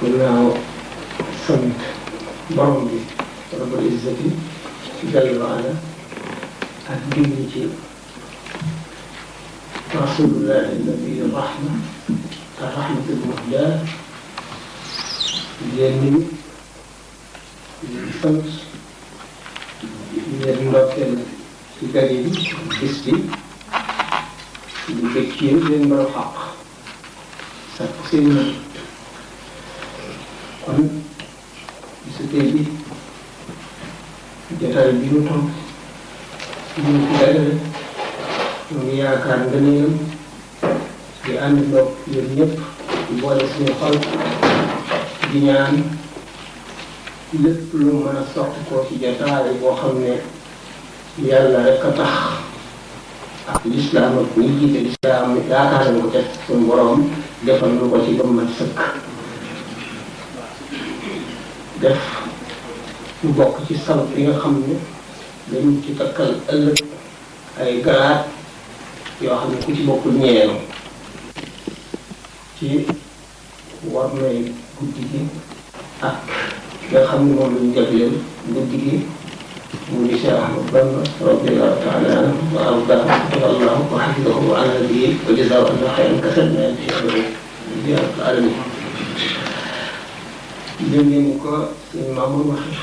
ginnaaw sant borom bi rabbul izzati jalla wa ala ak julli ci rasulullah nabi rahma rahmatul muhdaa leen nuyu di sant leen ndokkeel ci gari bi bis bi di bëgg ci yéen leen mën a xàq sàkk seen na kon bisu tey bi jotaay bi ñu toog ñu fi dajale ñu ngi yaakaar ngëneelam di ànd ndoog yéen ñëpp di boole suñu xol di ñaan lépp lu mën a sotti ko ci jotaay boo xam ne yàlla rek a tax ak lislaam ak ñi jiite lislaam yaakaar nañ ko def suñu borom defal lu ko ci ba mat sëkk def ñu bokk ci sabab yi nga xam ne dañu ci takkal ëllëg ay garaat yoo xam ne ku ci bokkul ñeenu ci war nay guddi gi ak nga xam ne moom lañu jagleel guddi gi mu di Cheikh Ahmad Bamba radiyallahu ta'ala anhu wa ardahu allahu wa hafidahu wa ala nabiyyi wa jazaahu anna khayran kasiiran min rabbil alamin dégg ngeen ko seen Mamour waxe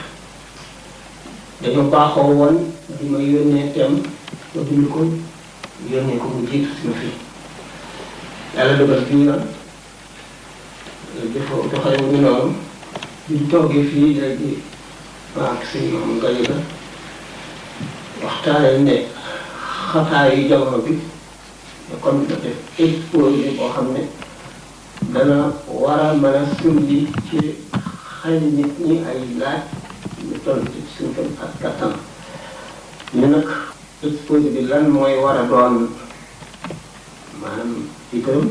dañoo baaxoo woon di ma yónnee thème ma bind ko yónnee ko mu jiitu si ma fi yàlla dogal bii yoon dafa doxale wu ñu noonu ñu toogee fii léegi ak seen Mamour Galiba waxtaanee ne xataayu jamono bi kon da def exposé boo xam ne dana war a mën a sulli ci xëy nit ñi ay laaj ñu toll ci suñu kam ak kattan ñu nag exposé bi lan mooy war a doon maanaam ci këram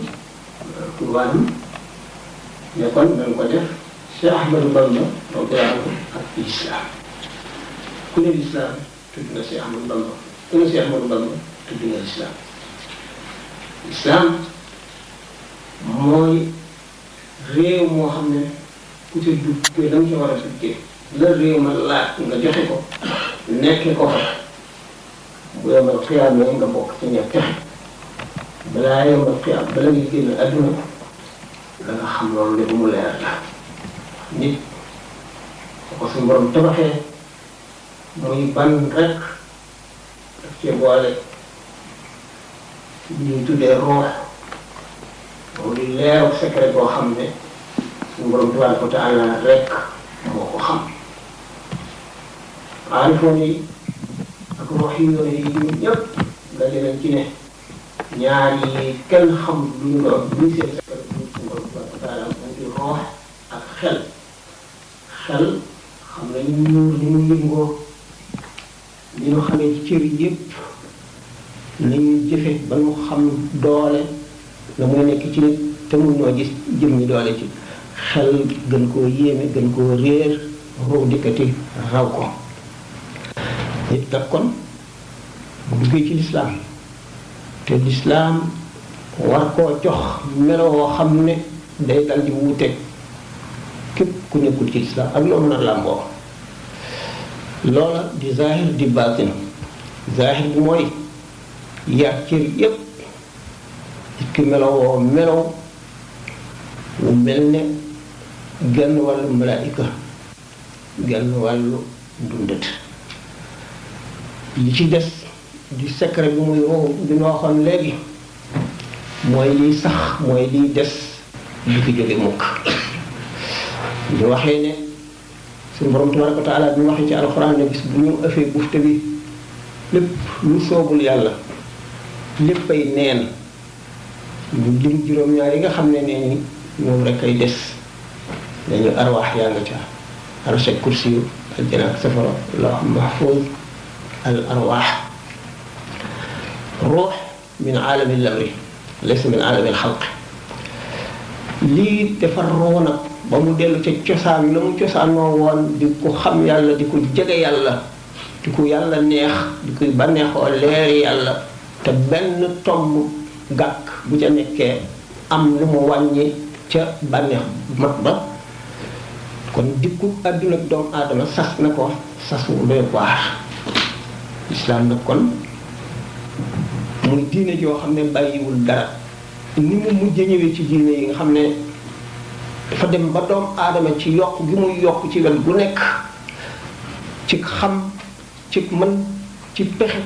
pour wàllum ne kon dañ ko def Cheikh Ahmadou Bamba radiyallahu anhu ak l'islam ku ne l'islam tudd na Cheikh Ahmadou Bamba ku ne Cheikh Ahmadou Bamba tudd na l'islam l'islam mooy réew moo xam ne ku ci duggee da nga ci war a duggee la réew ma laaj nga joxe ko nekke ko fa bu yomal xiyaam nga bokk ci ña texe balaa yomal xiyaam bala ngay génn adduna da nga xam loolu de bu mu leer la nit ko suñu borom tabaxee muy ban rek daf cee boole ñuy tuddee roox moom di leeru secret boo xam ne suñu borom tabaaraka wa taala rek moo ko xam aarifoon yi ak roox yi yoon yi ñun ñëpp daje nañ ci ne ñaar yi kenn xam lu ñu doon luy seen secret bu suñu borom tabaaraka wa taala moo di roox ak xel xam nañu ñuur ni mu yëngoo ni ñu xamee ci cër yëpp nañu jëfe ba ñu xam doole la muy nekk ci nit te mun noo gis jëm ñi doole ci xel gën koo yéeme gën koo réer ruux dikkati raw ko nit nag kon bu duggee ci lislaam te lislaam war koo jox melo woo xam ne day dal di wuuteeg képp ku nekkul ci lislaam ak loo mën a làmboo loola di zahir di baatin zahir bi mooy yar cër yépp ki melowoo melow lu mel ne genn wàllu malaayika genn wàllu dundat li ci des di secret bi muy wow bi ñu waxoon léegi mooy liy sax mooy liy des du fi jóge mukk ñu waxee ne suñu borom tabaraka wa taala bi ñu waxee ci alxuraan ne bis bu ñu ëffee bufte bi lépp lu soobul yàlla léppay neen ñu lim juróom-ñaar yi nga xam ne nee ni ñoom rek ay des dañu arwaax yaa nga ca arsh ak kursi yu aljana ak safara lawh mahfuz al arwaax ruux min aalami lamri laysa min aalami alxalq lii defar roo nag ba mu dellu ca cosaan la mu cosaanoo woon di ko xam yàlla di ko jege yàlla di ko yàlla neex di koy bànneexoo leeri yàlla te benn tomb gàkk bu ca nekkee am lu mu wàññi ca bànneex mat ba kon dikku àdduna ak doomu aadama sas na ko sas wu doy waar. lislaam nag kon muy diine joo xam ne bàyyiwul dara ni mu mujj ñëwee ci diine yi nga xam ne dafa dem ba doomu aadama ci yokk gi muy yokk ci wet gu nekk ci xam ci mën ci pexe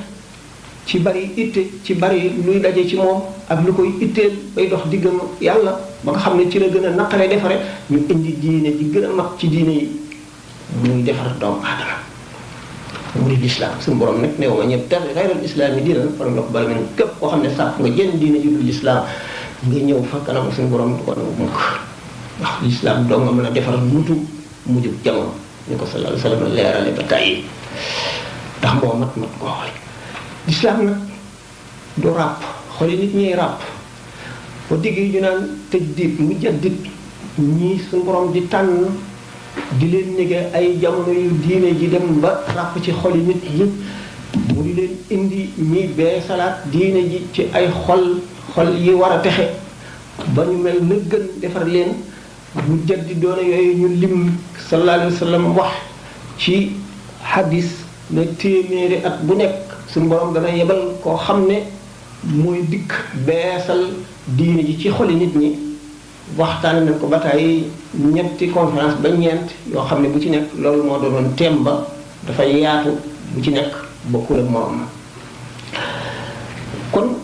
ci bari itte ci bari luy daje ci moom ak lu koy itteel bay dox diggam yàlla ba nga xam ne ci la gën a naqaree defare ñu indi diine ji gën a mag ci diine yi muy defar doomu aadama mu di lislaam suñu borom nag ne wa ñëpp taxi xayral islaam yi diinan falan yuqbala minhu képp koo xam ne sàpp nga jënd diine ji dul lislaam nga ñëw fa kanam suñu borom du ko nangu mukk ndax lislaam doo nga mën a defar mutu mujjub jamono ñu ko sallallahu alayhi wa sallam leerale ba tàyyi ndax moo mat koo xool lislaam nag du ràpp xooli nit ñiy ràpp ba digg ñu naan tajdiid mujaddid ñii suñu borom di tànn di leen nege ay jamono yu diine ji dem ba ràpp ci xoli nit ñi mu di leen indi ñuy bee salaat diine ji ci ay xol yi war a texe ba ñu mel na gën defar leen mu jaddi doona yooyu ñu lim sallallahu alayhi wa sallam wax ci hadis ne téeméeri at bu nekk suñu borom dana yebal koo xam ne mooy dikk beesal diine ji ci xoli nit ñi waxtaan nañ ko ba tey ñetti conférence ba ñeent yoo xam ne bu ci nekk loolu moo doonoon thème ba dafay yaatu bu ci nekk bokkul ak morom kon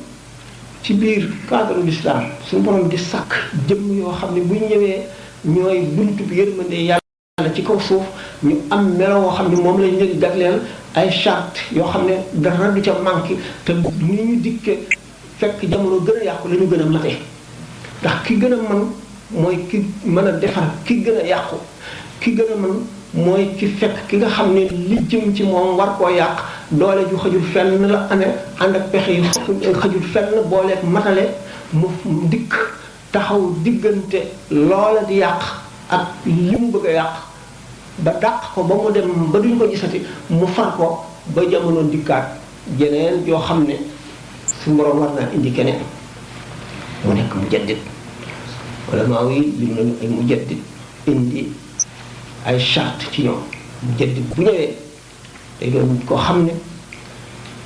ci biir cadre l'islam suñu borom di sàkk jëmm yoo xam ne bu ñëwee ñooy buntu bi yërmande yàlla ci kaw suuf ñu am melo woo xam ne moom lañ leen jagleel ay charte yoo xam ne dara du ca manqué te ni ñu dikke fekk jamono gën a yàqu la ñu gën a mate ndax ki gën a mën mooy ki mën a defar ki gën a yàqu ki gën a mën mooy ki fekk ki nga xam ne li jëm ci moom war koo yàq doole ju xajul fenn la amee ànd ak pexe yu xajul fenn booleeg matale mu dikk taxaw diggante loola di yàq ak li mu bëgg a yàq ba dàq ko ba mu dem ba duñ ko gisati mu far ko ba jamono dikkaat jeneen yoo xam ne su borom war naa indi keneen mu nekk mujaddid wala maa yi lim nañu ay mujaddid indi ay charte ci ñoom mujaddid bu ñëwee day doon koo xam ne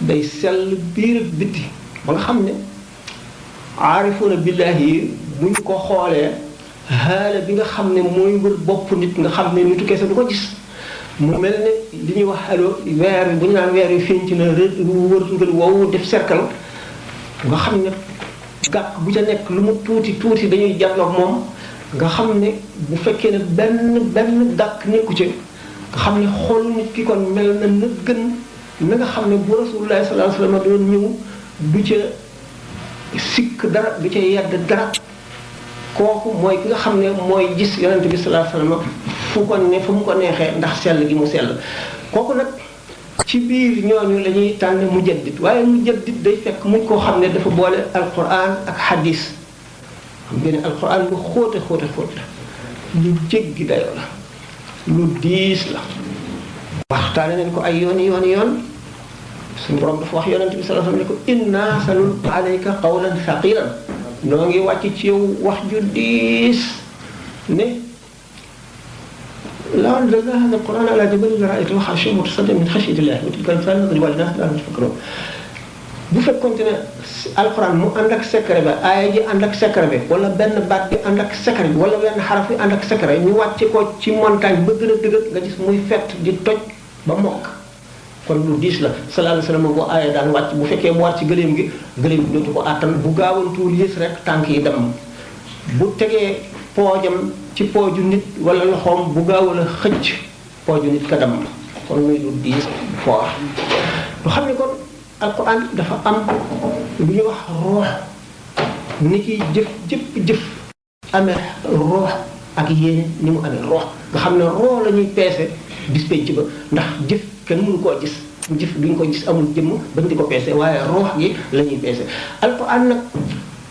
day sell biir ak bitti ba nga xam ne aarifuuna billaahi yi bu ñu ko xoolee xaala bi nga xam ne mooy wër bopp nit nga xam ne nitu kese du ko gis mu mel ne li ñuy wax allo weer bu ñu naan weer yu feeñ ci na wër ngel woowu def cercle nga xam ne gàkk bu ca nekk lu mu tuuti dañuy jàlloog moom nga xam ne bu fekkee ne benn gàkk nekku ci nga xam ne xol nit ki kon mel na gën na nga xam ne bu rasulullah sallallahu alayhi wasallam doon ñëw du ca sikk dara du ca yedd dara kooku mooy ki nga xam ne mooy gis yonente bi sallallahu alayhi wasallam fu mu ko neexee ndax sell gi mu sell kooku nag ci biir ñooñu la ñuy tànn mujaddid waaye mujaddid day fekk muñ koo xam ne dafa boole alquran ak hadis xam ngeen ne alquran lu xóote la lu jéggi dayoo la lu diis la waxtaane nañ ko ay yoon suñu borom dafa wax yonente bi sallallahu alayhi wasallam ne ko inna sanulqi alayka qawlan thaqilan noo ngi wàcc ci yow wax ju diis ne law anzalna hadha al-Qur'ana ala jabalin la ra'aytahu khashi'an mutasaddian min khashyati Allah wa tilka al-amthal nadribuha lin-nas la'allahum yatafakkarun bu fekkoonte ne alquran mu ànd ak secret ba aaya ji ànd ak secret bi wala benn baat bi ànd ak secret bi wala benn xaraf bi ànd ak secret ñu wàcce ko ci montagne ba gën a dëgër nga gis muy fett di toj ba mokk kon lu diis la sallallahu alayhi wasallam bu aaya daan wàcc bu fekkee mu war ci gëléem gi dootu ko àttan bu gaawantuwul yées rek tànk yi dem bu tegee poojam ci pooju nit wala loxoom bu gaawal a xëcc pooju nit ka dem kon muy lu diis foor lu xam ne kon alquran dafa am lu ñuy wax ruux ni ki jëf amee ruux ak yéene ni mu amee ruux nga xam ne ruux la ñuy peese bis penc ba ndax jëf kenn mënu koo gis jëf duñ ko gis amul jëmm bañ di ko peese waaye ruux gi la ñuy peese alquran nag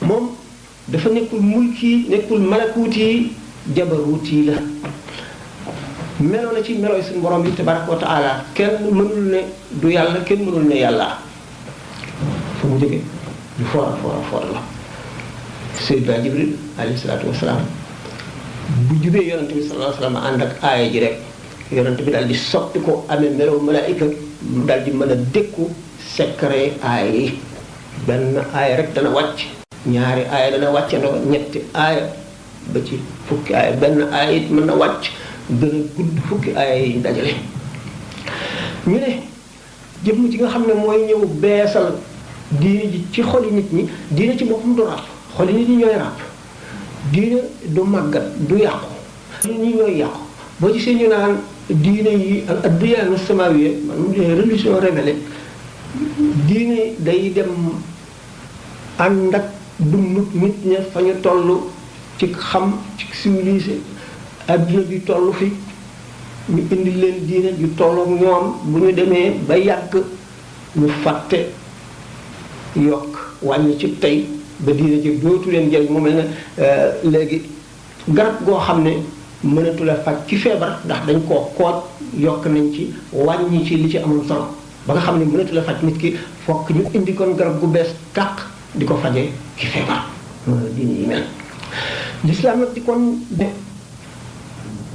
moom dafa nekkul mulki nekkul malakuuti jabaruuti la meloo na ci melooy suñu borom bi tabaraka wa taala kenn mënul ne du yàlla kenn mënul ne yàlla fu mu jógee lu foor la Seydina Jibril alayhi salaatu wasalaam bu jubee yonent bi sallallahu alayhi wasallam ànd ak aaya ji rek yonent bi daal di soppi ko amee melaw malaayika mu daal di mën a dékku secret aaya yi benn aaya rek dana wàcc ñaari aaya dana wàccandoo ñetti aaya ba ci fukki aaya benn aaya it mën na wàcc gën a gudd fukki aaya yi dajale ñu ne jëmm ci nga xam ne mooy ñëw beesal diine ji ci xoli nit ñi diine ci boppam du ràpp xoli nit ñi ñooy ràpp diine du màggat du yàqu nit ñi ñooy yàqu boo gisee ñu naan diine yi ak addiyaanu samawiya maanaam les religions révélées diine day dem ànd ak dund nit ña fa ñu toll ci xam ci civilisé adduna bi toll fi ñu indi leen diine ju tollook ñoom bu ñu demee ba yàgg ñu fàtte yokk wàññi ci tey ba diine ji dootu leen jëriñ mu mel ne léegi garab goo xam ne mënatu la faj ci feebar ndax dañ koo kooj yokk nañ ci wàññi ci li ci amul solo ba nga xam ne mënatu la faj nit ki fokk ñu indi kon garab gu bees tàq di ko fajee ci feebar loolu diine yi mel lislaam nag di kon de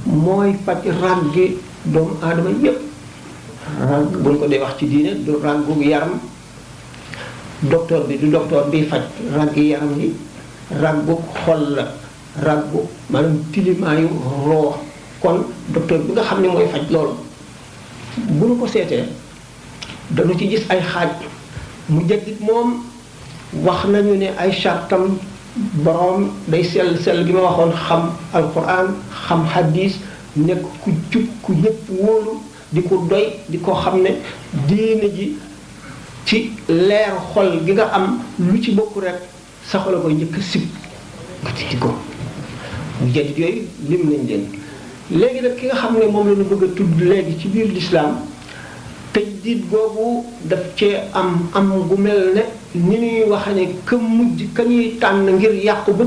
mooy faj ràggi doomu aadama yépp ràgg bu ñu ko dee wax ci diine du ràggu yaram docteur bi du docteur bi faj ràggi yaram yi ràggu xol la ràggu maanaam tilimaayu roo kon docteur bi nga xam ne mooy faj loolu bu ñu ko seetee dañu ci gis ay xaaj mu jaddit moom wax nañu ne ay chartam boroom day sell gi ma waxoon xam alquran xam hadis nekk ku jub ku ñëpp wóolu di ko doy di ko xam ne diine ji ci leer xol gi nga am lu ci bokk rek sa xol a koy njëkk a sib nga ci ko mu jaddit yooyu lim nañ leen léegi nag ki nga xam ne moom la ñu bëgg a tudd léegi ci biir lislaam tajdiid googu daf cee am gu mel ne ni ñuy wax ne ka mujj ka ñuy tànn ngir yàqu ba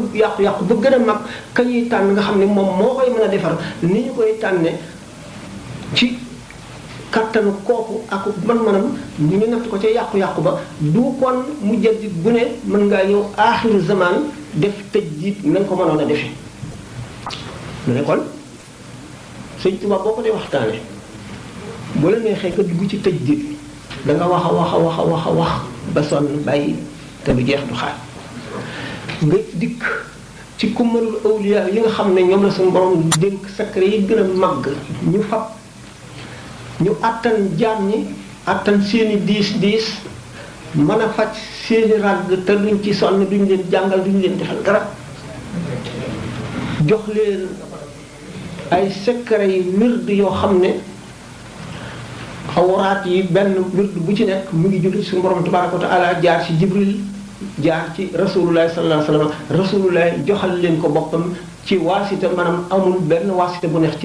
gën a mag ka ñuy tànn nga xam ne moom moo koy mën a defar ni ñu koy tànne ci kattanu kooku ak man-manam ñu natt ko ca yàqu-yàqu ba du kon mujaddid bu ne mën ngaa ñëw aaxiru zaman def tajdiid na nga ko mënoon a defee mu ne kon Sëñ Tuubaa boo ko dee waxtaane bu la neexee nga dugg ci tajdiid da nga wax a wax ba sonn bàyyi te du jeex du xaaj nga dikk ci kumalul awliya yi nga xam ne ñoom la suñu borom dénk secret yi gën a màgg ñu fab ñu àttan jaam ñi àttan seeni diis mën a faj seeni ràgg te duñ ci sonn duñ leen jàngal duñ leen defal dara jox leen ay secret yi wird yoo xam ne awraat yi benn wird bu ci nekk mu ngi jóge suñu borom tabaraka wa taala jaar ci jibril jaar ci rasulullah sallallahu alayhi wa sallam rasulullah joxal leen ko boppam ci waasita maanaam amul benn waasita bu nekk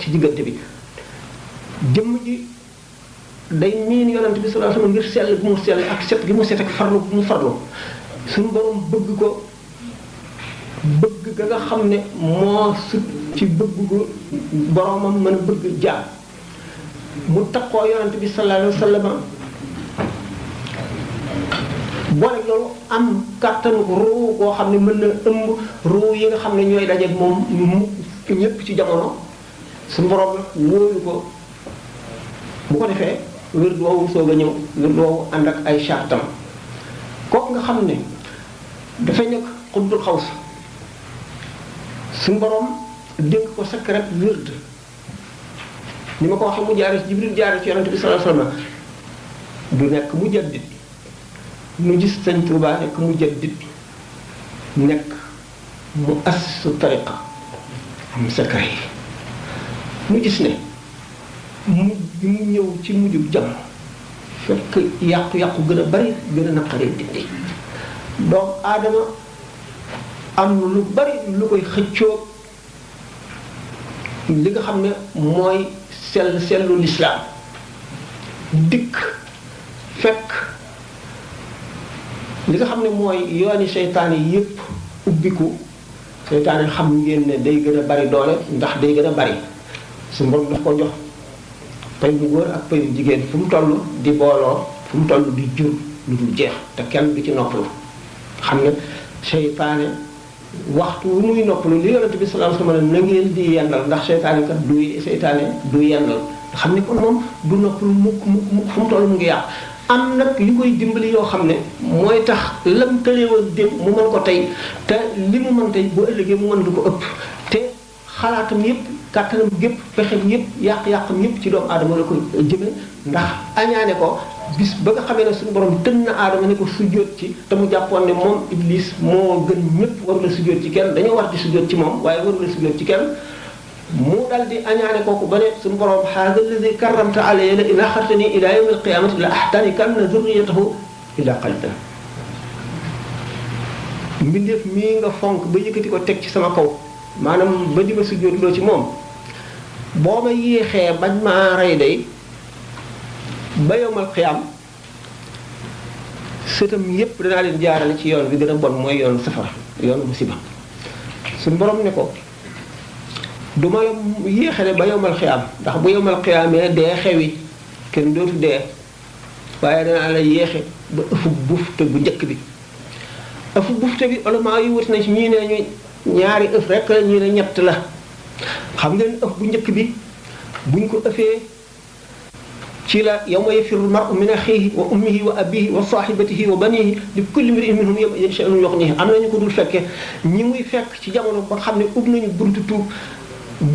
ci diggante bi jëmm ji day miin yonent bi sallallahu alayhi wa sallam ngir sell bu mu sell ak set gi mu set ak farlu bu mu farlu suñu borom bëgg ko bëgg ga nga xam ne moo sut ci bëgg ko boromam mën a bëgg jaar mu takkoo yonent bi sallallahu alayhi wa sallam boole loolu am kàttanu ruu koo xam ne mën na ëmb ruu yi nga xam ne ñooy dajeeg moom mu ñépp ci jamono suñu borom wóolu ko bu ko defee wird woowu soog a ñëw wird woowu ànd ak ay chartam kooku nga xam ne dafay nekk xutbul xaws suñu borom dénk ko secret wird ni ma ko waxee mu jaare ci Jibril jaare ci yonent bi sallallahu alayhi wasallam du nekk mujaddid nu gis Sëñ Tuubaa nekk mujaddid nekk mu assu tariqa am secret yi nu gis ne mu ñëw ci mujjub jam fekk yàqu-yàqu gën a bari gën a naqaree dindi doomu aadama am lu bari lu koy xëccoo li nga xam ne mooy sellu lislaam dikk fekk li nga xam ne mooy yooni seytaane yi yépp ubbiku seytaane xam ngeen ne day gën a bari doole ndax day gën a bari su borom daf ko jox pay bu góor ak pay bu jigéen fu mu toll di booloo fu mu toll di jur lu dul jeex te kenn du ci noppalu xam ne seytaane waxtu wu muy noppalu li yonent bi sallallahu alayhi wasallam na ngeen di yendal ndax seytaane kat du yendal nga xam ne kon moom du noppalu mukk fu mu toll mu ngi yàq am nag yu koy dimbali yoo xam ne mooy tax lam tëleewoon dem mu mën ko tey te li mu mën tey bu ëllëgee mu mën du ko ëpp te xalaatam yépp kàttanam gépp pexem yépp yàq-yàqam yépp ci doomu aadama la ko jëme ndax añaane ko bis ba nga xamee ne suñu borom tën na aadama ne ko sujjóot ci te mu jàppoon ne moom iblis moo gën ñëpp waru la sujjóot ci kenn dañoo war di sujjóot ci moom waaye waru la sujjóot ci kenn mu dal di añaane kooku ba ne suñu borom haadha alladhi karramta alayya la in axartani ila yawmi alqiyamati la ahtanikanna dhurriyyatahu illa qalila mbindeef mii nga fonk ba yëkkati ko teg ci sama kaw maanaam ba di ma sujjóotloo ci moom boo ma yéexee bañ maa rey day ba yowmal xiyaam sëtam yépp danaa leen jaarale ci yoon bi gën a bon mooy yoon safara yoon musiba suñu borom ne ko duma la yéexale ba yowmal xiyaam ndax bu yowmal xiyaamee dee xewi kenn dootu dee waaye danaa la yéexe ba ëfu bufte bu njëkk bi ëfu bufte bi ulama yi wut nañ ci ñii ne ñu ñaari ëf rek la ñii ne ñett la xam ngeen ëf bu njëkk bi buñ ko ëfee ci la yawma yafirru al-mar'u min akhihi wa ummihi wa abihi wa sahibatihi wa banihi li kulli imri'in minhum yawma idhin sha'nun yughnihi am nañu ko dul fekke ñi muy fekk ci jamono ba xam ne ub nañu buntu tuub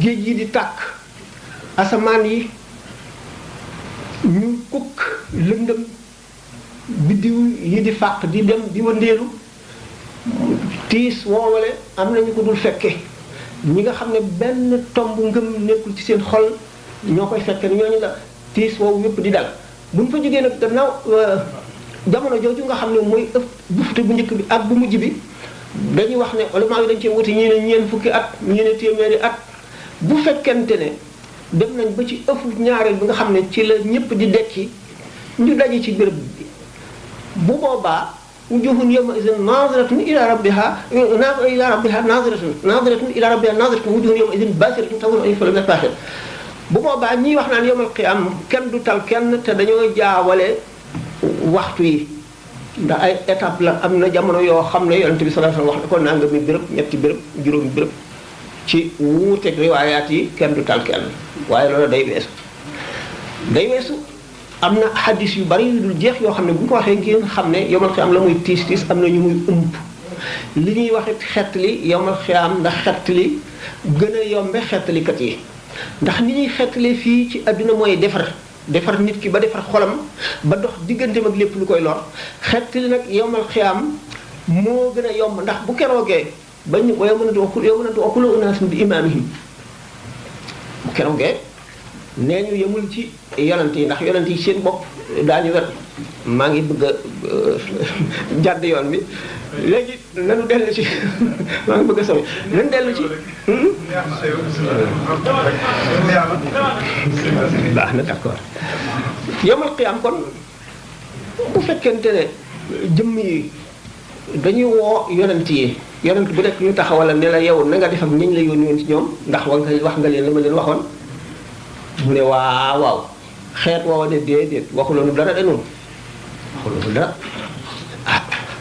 géej yi di tàkk asamaan yi ñu kukk lëndëm biddiw yi di fàq di dem di wëndeelu tiis woowale am nañu ko dul fekke ñi nga xam ne benn tomb ngëm nekkul ci seen xol ñoo koy fekke ñooñu la tiis woowu yëpp di dal bu ñu fa jógee nag gannaaw jamono jooju nga xam ne mooy ëpp bufte bu njëkk bi ak bu mujj bi dañuy wax ne ulama yi dañ cee wuti ñii ne ñeen fukki at ñii ne téeméeri at bu fekkente ne dem nañ ba ci ëfu ñaareel bi nga xam ne ci la ñëpp di dekki ñu daje ci béréb bi bu boobaa wujuhun yawma idhin naziratun ila rabbiha naziratun ila rabbiha naziratun wujuhun yawma idhin basiratun tazunnu an yuf'ala biha al-faahisha bu boobaa ñiy wax naan yawmal qiyaam kenn du tal kenn te dañoo jaawale waxtu yi ndax ay étape la am na jamono yoo xam ne yonent bi sallallahu alayhi wasallam wax na ko nangami béréb ñetti béréb juróomi béréb ci wuuteeg riwaayaat yi kenn du tal kenn waaye loolu day weesu am na hadis yu bari yu dul jeex yoo xam ne bu ñu ko waxee ngeen xam ne yawmal qiyaam la muy tiis am na ñu muy ump li ñuy waxit xett li yawmal qiyaam ndax xett li gën a yombe xettalikat yi ndax ni ñuy xettalee fii ci adduna mooy defar nit ki ba defar xolam ba dox digganteem ak lépp lu koy lor xettali nag yawmal xiyaam moo gën a yomb ndax bu keroogee bañ wa yawma kullu unaasin bi imaamihim bu keroogee nee ñu yemul ci yonent yi ndax yonent yi seen bopp daañu wer maa ngi bëgg a jàdd yoon bi léegi nanu dellu ci maa ngi bëgg a sori nanu dellu ci baax na d'accord yawmal qiyaam kon bu fekkente ne jëmm yi dañuy woo yonent yi yonent bu nekk ñu taxawal ne la yow na nga def ak ñi ñu la yónni woon ci ñoom ndax wax nga leen la ma leen waxoon mu ne waaw xeet woowa ne déedéet waxuloonu dara de noonu waxuloonu dara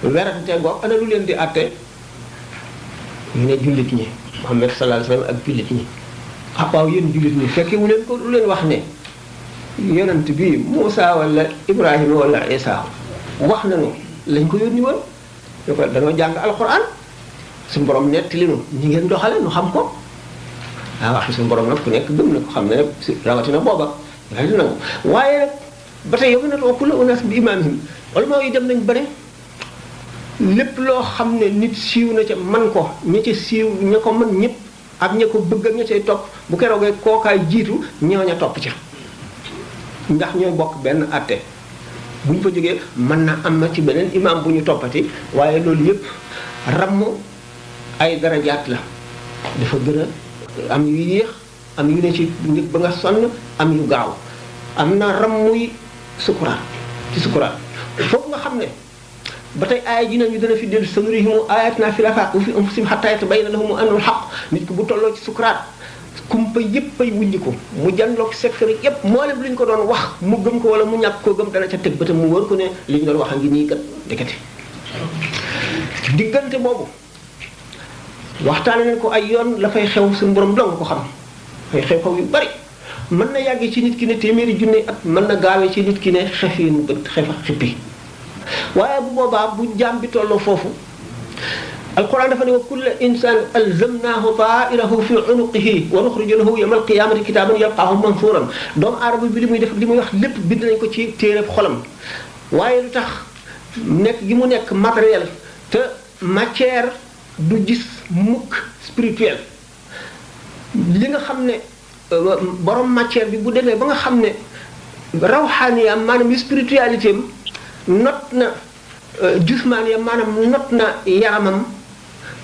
werante ngoog ana lu leen di àtte ñu ne jullit ñi Muhammad sallallahu alayhi wasallam ak jullit ñi waaw yéen jullit ñi fekke wu leen ko lu leen wax ne yonent bi Muusa wala Ibrahima wala Isa wax nañu lañ ko yónni woon ñu ko dañoo jàng alquran suñu borom nettali nu ñi ngeen doxale nu xam ko wax suñu borom nag ku nekk gëm na ko xam ne nag rawatina booba daal di nangu waaye nag ba tey yow na too kullu unaas bi imaamihim ulama yi dem nañ ba ne lépp loo xam ne nit siiw na ca man ko ña ca siiw ña ko mën ñëpp ak ña ko bëgg ak ña cay topp bu keroogee kookaay jiitu ñooña topp ca ndax ñooy bokk benn àtte bu ñu fa jógee mën na am na ci beneen imaam bu ñu toppati waaye loolu yëpp ramm ay darajaat la dafa gën a am yu yéex am yu ne ci nit ba nga sonn am yu gaaw am na rammuy sukuraat ci sukuraat foofu nga xam ne ba tey aaya ji nañu dana fi dellu sanurihimu ayatina fil afaaq wa fi anfusihim hattaa yatabayyana lahum annahu al-haqq nit ki bu tolloo ci sukuraat kumpa yépp ay wujji ko mu janloog secret yépp mboolem lu ñu ko doon wax mu gëm ko wala mu ñàkk koo gëm dana ca teg bëtam mu wër ko ne li ñu doon wax a ngi nii kat ndekete diggante boobu waxtaane nañ ko ay yoon la fay xew suñu borom dong ko xam ay xew-xew yu bari mën na yàggee ci nit ki ne téeméeri junne at mën na gaawee ci nit ki ne xefin bët xef ak xippi waaye bu boobaa bu jaam bi tolloo foofu alquran dafa ne wa kulla insan alzamnahu ta'irahu fi unuqihi wa nuxriju lahu yawma alqiyamati kitaban yalqahu mansuran doomu aadama bi li muy def li muy wax lépp bind nañ ko ci téereb xolam waaye lu tax nekk gi mu nekk matériel te matière du gis mukk spirituel li nga xam ne borom matière bi bu demee ba nga xam ne rawxaaniyam maanaam spiritualité am not na jusmaaniyam maanaam not na yaramam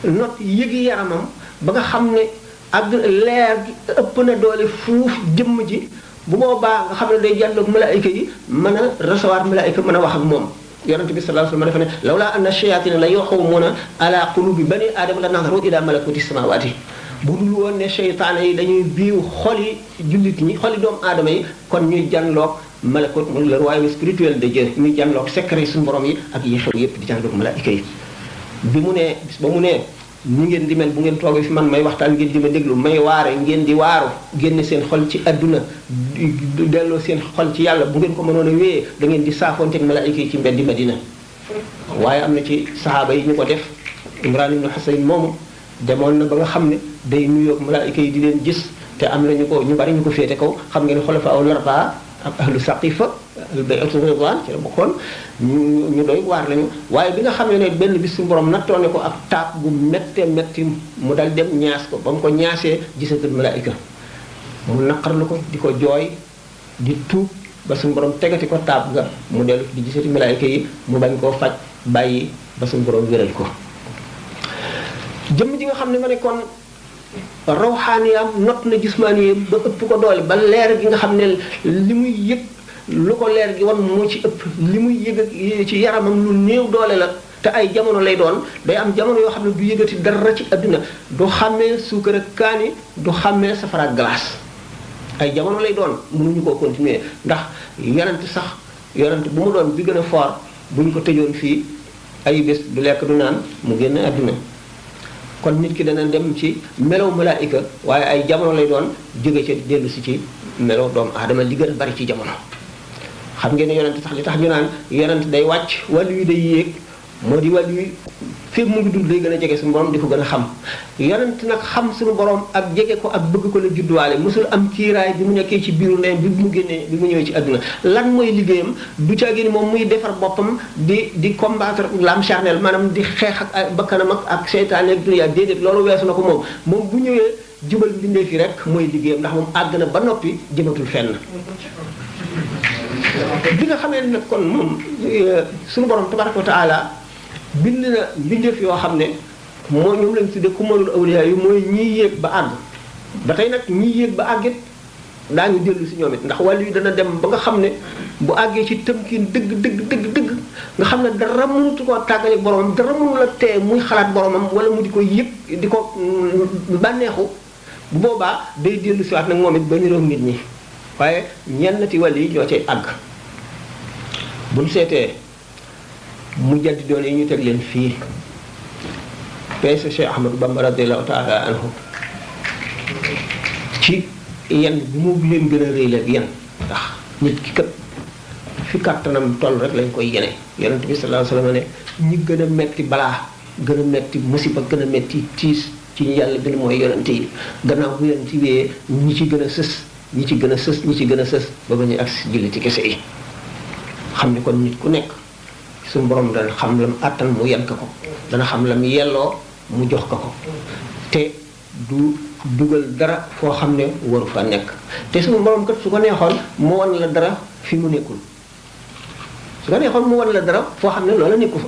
not yëgi yaramam ba nga xam ne ak leer gi ëpp na doole fuuf jëmm ji bu boobaa nga xam ne day jàlloog malaayika yi mën a recevoir malaayika mën a wax ak moom yonente bi sallallahu alayhi wa sallam dafa ne lawlaa anna shayatina la yuxawwimuna ala qulubi bani aadama la nazaru ila malakuti samawati bu dul woon ne seytaane yi dañuy biiw xoli jullit ñi xoli doomu aadama yi kon ñuy jànloog malakut mu le royaume spirituel de Dieu ñuy jànloog secret suñu borom yi ak yi xew yépp di jànloog malaayika yi bi mu ne bis ba mu ne ñu ngeen di mel bu ngeen toogee fi man may waxtaan ngeen di ma déglu may waare ngeen di waaru génne seen xol ci adduna delloo seen xol ci yàlla bu ngeen ko mënoon a wéyee da ngeen di saafoonteeg malaayika yi ci mbeddi Madina waaye am na ci sahaaba yi ñu ko def Imran ibn Husayn moomu demoon na ba nga xam ne day nuyoog malaayika yi di leen gis te am na ñu bari ñu ko féete kaw xam ngeen xulafa aw larba ak ahlu saqifa bay'atu ridwan ci la bokkoon ñu doy waar lañu waaye bi nga xam ne benn bis su borom nattoone ko ak taab bu méttee métti mu dal dem ñaas ko ba mu ko ñaasee gisatul malaayika mu naqarlu ko di ko jooy di tuub ba suñu borom tegati ko taab nga mu dellu di gisati malaayika yi mu bañ koo faj bàyyi ba suñu borom wéral ko jëmm ji nga xam ne ma ne kon rawxaaniyam not na jismaaniyam ba ëpp ko doole ba leer gi nga xam ne li muy yëg lu ko leer gi wan moo ci ëpp li muy yëg ci yaramam lu néew doole la te ay jamono lay doon day am jamono yoo xam ne du yëgati dara ci adduna du xàmmee suukar ak kaani du xàmmee safara ak glace ay jamono lay doon mënuñu koo continuer ndax yonent bu mu doon bi gën a fort bu ñu ko tëjoon fii ay bés du lekk du naan mu génn adduna kon nit ki dana dem ci melow malaayika waaye ay jamono lay doon jóge ci dellu si ci melow doomu aadama li gën a bari ci jamono xam ngeen ne yonent tax li tax ñu naan yonent day wàcc wàllu yi day yéeg moo di wàllu yi fépp mu ngi dund day gën a jege suñu borom di ko gën a xam yonent nag xam suñu borom ak jege ko ak bëgg ko la judduwaale mosul am kiiraay bi mu nekkee ci biiru ndeyam bi mu ñëwee ci àdduna lan mooy liggéeyam du caagi ni moom muy defar boppam di combattre l'âme charnelle maanaam di xeex ak bakkanam ak seytaane ak dunya déedéet loolu weesu na ko moom bu ñëwee jubal bindee fi rek mooy liggéeyam ndax moom àgg na ba noppi jëmatul fenn bi nga xamee nag kon moom suñu borom tabaraka wa taala bind na mbindeef yoo xam ne moo ñoom lañ tuddee kumalul awliya yi mooy ñiy yéeg ba àgg ba tey nag ñiy yéeg ba àggit daañu dellu si ñoom it ndax wàllu yi dana dem ba nga xam ne bu àggee ci tëmkiin dëgg nga xam ne dara mënutu koo tàggale boromam dara mënu la tee muy xalaat boromam wala mu di ko yëg di ko bànneexu bu boobaa day dellu si waat nag moom it ba niroog nit ñi waaye ñennati wàll yi ñoo cay àgg buñ seetee mu jaddi doon yi ñu teg leen fii peese Cheikh Ahmadou Bamba radiyallahu taala anhu ci yan bi mu leen gën a rëy la yan ndax nit ki kat fi kàttanam toll rek lañ koy yene yonent bi sallallahu alayhi wasallam ne ñi gën a metti balaa gën a metti musiba gën a metti tiis ci ñu yàlla gën mooy yonent yi gannaaw bu yonent yi ñi ci gën a sës ñi ci gën a sës ba ba ñuy agsi julli ci kese yi xam ni kon nit ku nekk suñu borom dana xam lam àttan mu yenk ko dana xam lam yelloo mu jox ko te du dugal dara foo xam ne waru fa nekk te suñu borom kat su ko neexoon mu wan la dara fi mu nekkul su ko neexoon mu wan la dara foo xam ne loola nekku fa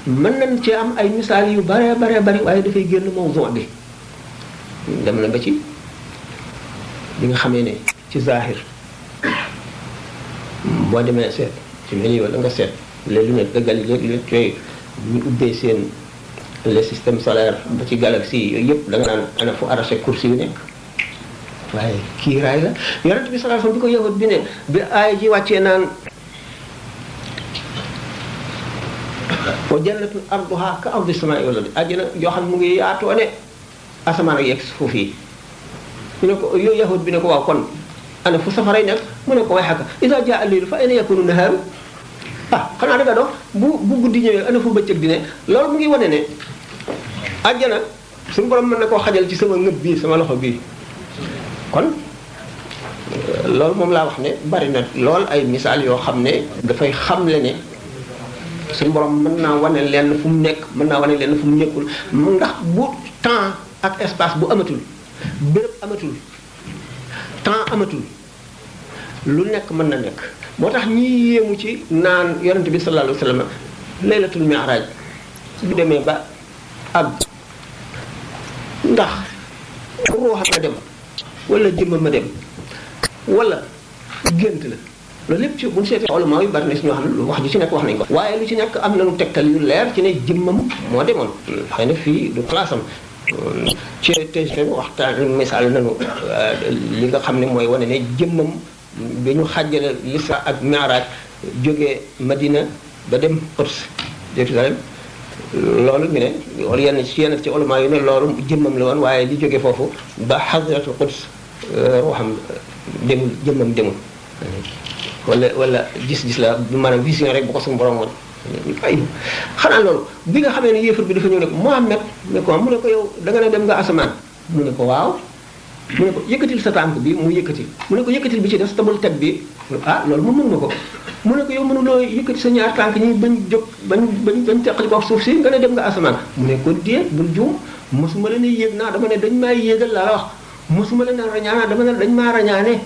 mën nañ ci am ay misaal yu bare bari waaye dafay génn mawdu bi dem na ba ci bi nga xamee ne ci zahir boo demee seet ci mel ni wala nga seet les lunettes de Galilée yooyu ñu ubbee seen le système solaire ba ci galaxie yooyu yëpp da nga naan ana fu arraché course yu nekk waaye kii raay la yonent bi sallallahu alayhi wasallam bi ko yahut bi ne bi aaya ji wàccee naan wa jannatun arduha ka ardi samaa'i wal ardi àjjana yoo xam mu ngi yaatoo ne asamaan ak yegg suuf yi ñu ne ko yow yahud bi ne ko waaw kon ana fu safaray nekk mu ne ko way xaka ida jaa al-laylu fa ayna yakunu nahaaru xanaa danga dox bu guddi ñëwee ana fu bëccëg di ne loolu mu ngi wane ne àjjana suñu borom mën na koo xajal ci sama ngëb bii sama loxo bii kon loolu moom laa wax ne bari na lool ay misaal yoo xam ne dafay xamle ne suñu borom mën naa wane lenn fu mu nekk mën naa wane lenn fu mu nekkul ndax bu temps ak espace bu amatul béréb amatul temps amatul lu nekk mën na nekk moo tax ñi yéemu ci naan yonente bi sallallahu alayhi wa sallam laylatul mi'raj bu demee ba ab ndax ruuxam a dem wala jëmmam ma dem wala gént la loolu lépp ci bu ñu seetee ulama yu bari na si ñoo xam ne wax ji ci nekk wax nañ ko waaye lu ci nekk am nañu tegtal yu leer ci ne jëmmam moo demoon xëy na fii du place am ci TGV waxtaan misaal nañu li nga xam ne mooy wane ne jëmmam bi ñu xàjjale Isra ak Mi'raj jógee Madina ba dem Quds Jérusalem loolu ñu ne wala yenn ci ulama yu ne loolu jëmmam la woon waaye li jógee foofu ba Hadratul Quds ruuxam demul jëmmam demul wala gis-gis la maanaam vision rek bu ko suñu borom woon ay xanaa loolu bi nga xamee ne yéefar bi dafa ñëw ne ko Muhammad ne ko mu ne ko yow da nga ne dem nga asamaan mu ne ko waaw mu ne ko yëkkatil sa tànk bi mu yëkkati mu ne ko yëkkatil bi ci des tabul teg bi loolu moom mën nga ko mu ne ko yow mënuloo yëkkati sa ñaar tànk ñi bañ jóg bañ teqali ko suuf si nga ne dem nga asamaan mu ne ko déet bul juum mosuma la ne yéeg naa dama ne dañ maa yéegal laa la wax mosuma la ne rañaana dama ne dañ maa rañaane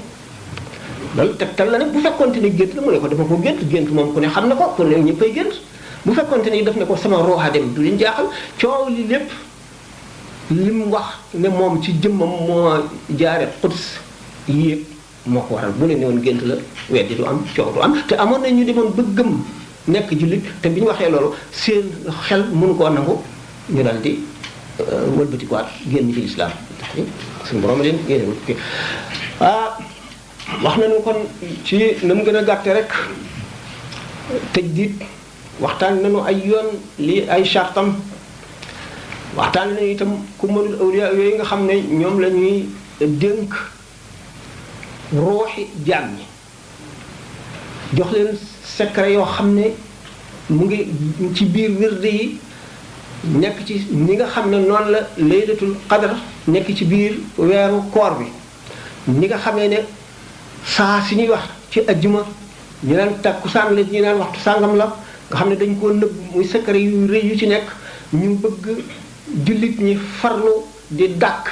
loolu tegtal la ne bu fekkonte ni gént la mu ne ko dafa ko gént moom ku ne xam na ko ku ne ñëppay gént bu fekkonte ni daf ne ko sama rooxa dem du leen jaaxal coow li lépp li mu wax ne moom ci jëmmam moo jaare Quds yéeg moo ko waral bu ne woon gént la weddi du am coow du am te amoon na ñu demoon ba gëm nekk jullit te bi ñu waxee loolu seen xel mënu koo nangu ñu dal di wëlbatikuwaat génn ci lislaam suñu borom leen génnewul wax nañu kon ci na mu gën a gàtte rek tëj diit waxtaan nañu ay yoon lii ay chartam waxtaan nañu itam ku mënul awliya yooyu nga xam ne ñoom la ñuy dénk ruuxi jaam ñi jox leen secret yoo xam ne mu ngi ci biir wirde yi nekk ci ni nga xam ne noonu la laylatul qadr nekk ci biir weeru koor bi ni nga xamee ne saa si ñuy wax ci ajjuma ñu naan takkusaan la ñu naan waxtu sàngam la nga xam ne dañ koo nëbb muy secret yu rëy yu ci nekk ñu bëgg jullit ñi farlu di dàkk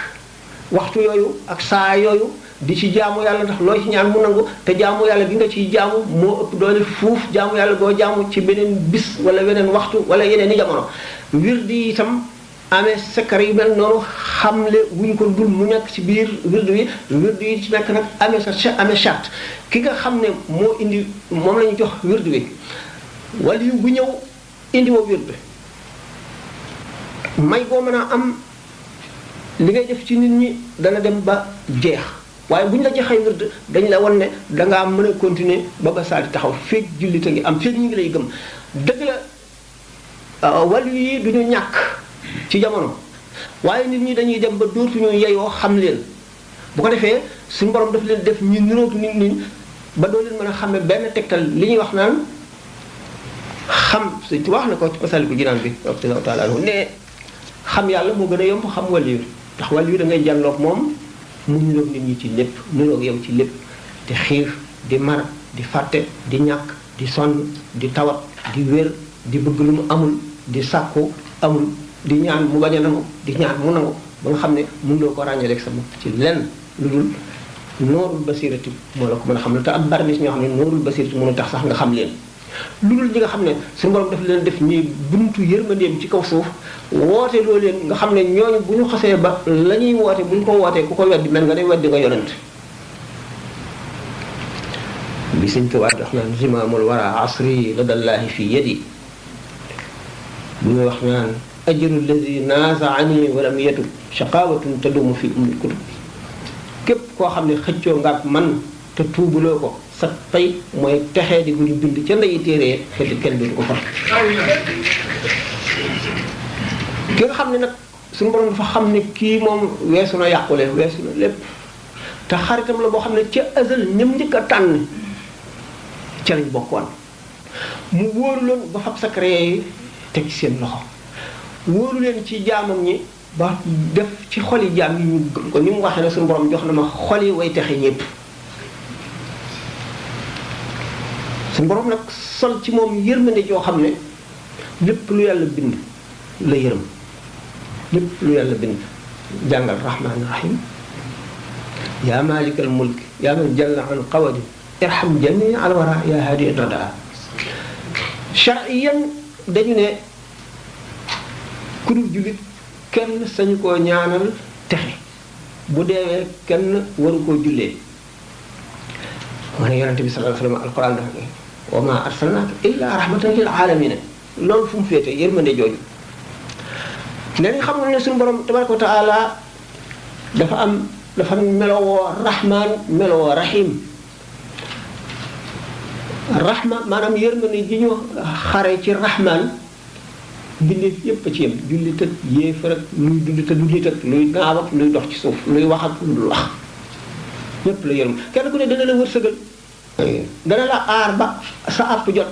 waxtu yooyu ak saa yooyu di ci jaamu yàlla ndax loo ci ñaan mu nangu te jaamu yàlla gi nga ciy jaamu moo ëpp doole fuuf jaamu yàlla goo jaamu ci beneen bis wala weneen waxtu wala yeneen i jamono wirdi yi itam amee secret yu mel noonu xamle wuñ ko dul mu nekk ci biir wirdi yi ci nekk nag amee charte ki nga xam ne moo indi moom la ñu jox wirdi wi wala yu bu ñëw indi woo wirdi may boo mën a am li ngay def ci nit ñi dana dem ba jeex waaye bu ñu la joxee wird dañ la wan ne dangaa mën a continuer ba saa di taxaw feeg jullit a ngi am feeg ñu ngi lay gëm dëgg la wàllu yi du ñu ñàkk ci jamono waaye nit ñi dañuy dem ba dootuñu yeyoo xam leen bu ko defee suñu borom daf leen def ñu niroog nit ñi ba doo leen mën a xam ne benn tegtal li ñuy wax naan xam suñ wax na ko ci Masaalikul Jinaan bi radiyallahu ta'ala anhu ne xam yàlla moo gën a yomb xam wàllu yi ndax wàllu yi da ngay jàlloog moom mu niroog nit ñi ci lépp niroog yow ci lépp di xiif di mar di fàtte di ñàkk di sonn di tawat di wér di bëgg lu mu amul di sàkku amul di ñaan mu bañ a nangu di ñaan mu nangu ba nga xam ne mënuloo ko ràññee rek sa bopp ci lenn lu dul noorul basirati moo la ko mën a xam ne te am bari na si ñoo xam ne noorul basirati mënul tax sax nga xam leen lu dul ñi nga xam ne suñu borom daf leen def ñuy buntu yërmandeem ci kaw suuf woote loo leen nga xam ne ñooñu bu ñu xasee ba la ñuy woote bu ñu ko wootee ku ko weddi mel nga ne weddi nga yonent bi Sëñ Tuubaa wax naan zimaamul wara asri ladallaahi fi yadi bu ñuy wax naan ajru lladi naasaani walam yatub shaqawatun tadumu fi ummil kutub képp koo xam ne xëccoo nga ak man te tuubuloo ko sa tey mooy texee di gu ñu bind ca ndeyi téere kenn dootu ko far ki nga xam ne nag suñu borom dafa xam ne kii moom weesu na yàqule weesu na lépp te xaritam la boo xam ne ca azal ñëm njëkk a tànn ca lañ bokkoon mu wóoru leen ba fab secret yi teg ci seen loxo wóoru leen ci jaamam ñi ba def ci xoli jaam yi ñu gëm ko ni mu waxee ne suñu borom jox na ma xoli way texe ñëpp suñu borom nag sol ci moom yërmande joo xam ne lépp lu yàlla bind la yërëm lépp lu yàlla bind jàngal rahmaani rahim yaa maalikal mulk yaa man jalla an qawadi irham jami al wara yaa hadi rada chariyan dañu ne ku dul jullit kenn sañu koo ñaanal texe bu deewee kenn waru koo jullee ma ne yonente bi sallallahu alayhi wa sallam alquran dafa ne wa ma arsalnaaka illa rahmatan lil alamina loolu fu mu féete yërmande jooju léegi xam nga ne suñu borom tabaraka wa taala dafa melowoo rahman melowoo rahim rahma maanaam yërmande ji ñu xare ci rahman mbindeef yépp a ci yem jullit ak yéefar ak luy dund te du nit ak luy naaw ak luy dox ci suuf luy wax ak lu dul wax ñépp la yërëm kenn ku ne dana la wërsëgal dana la aar ba sa àpp jot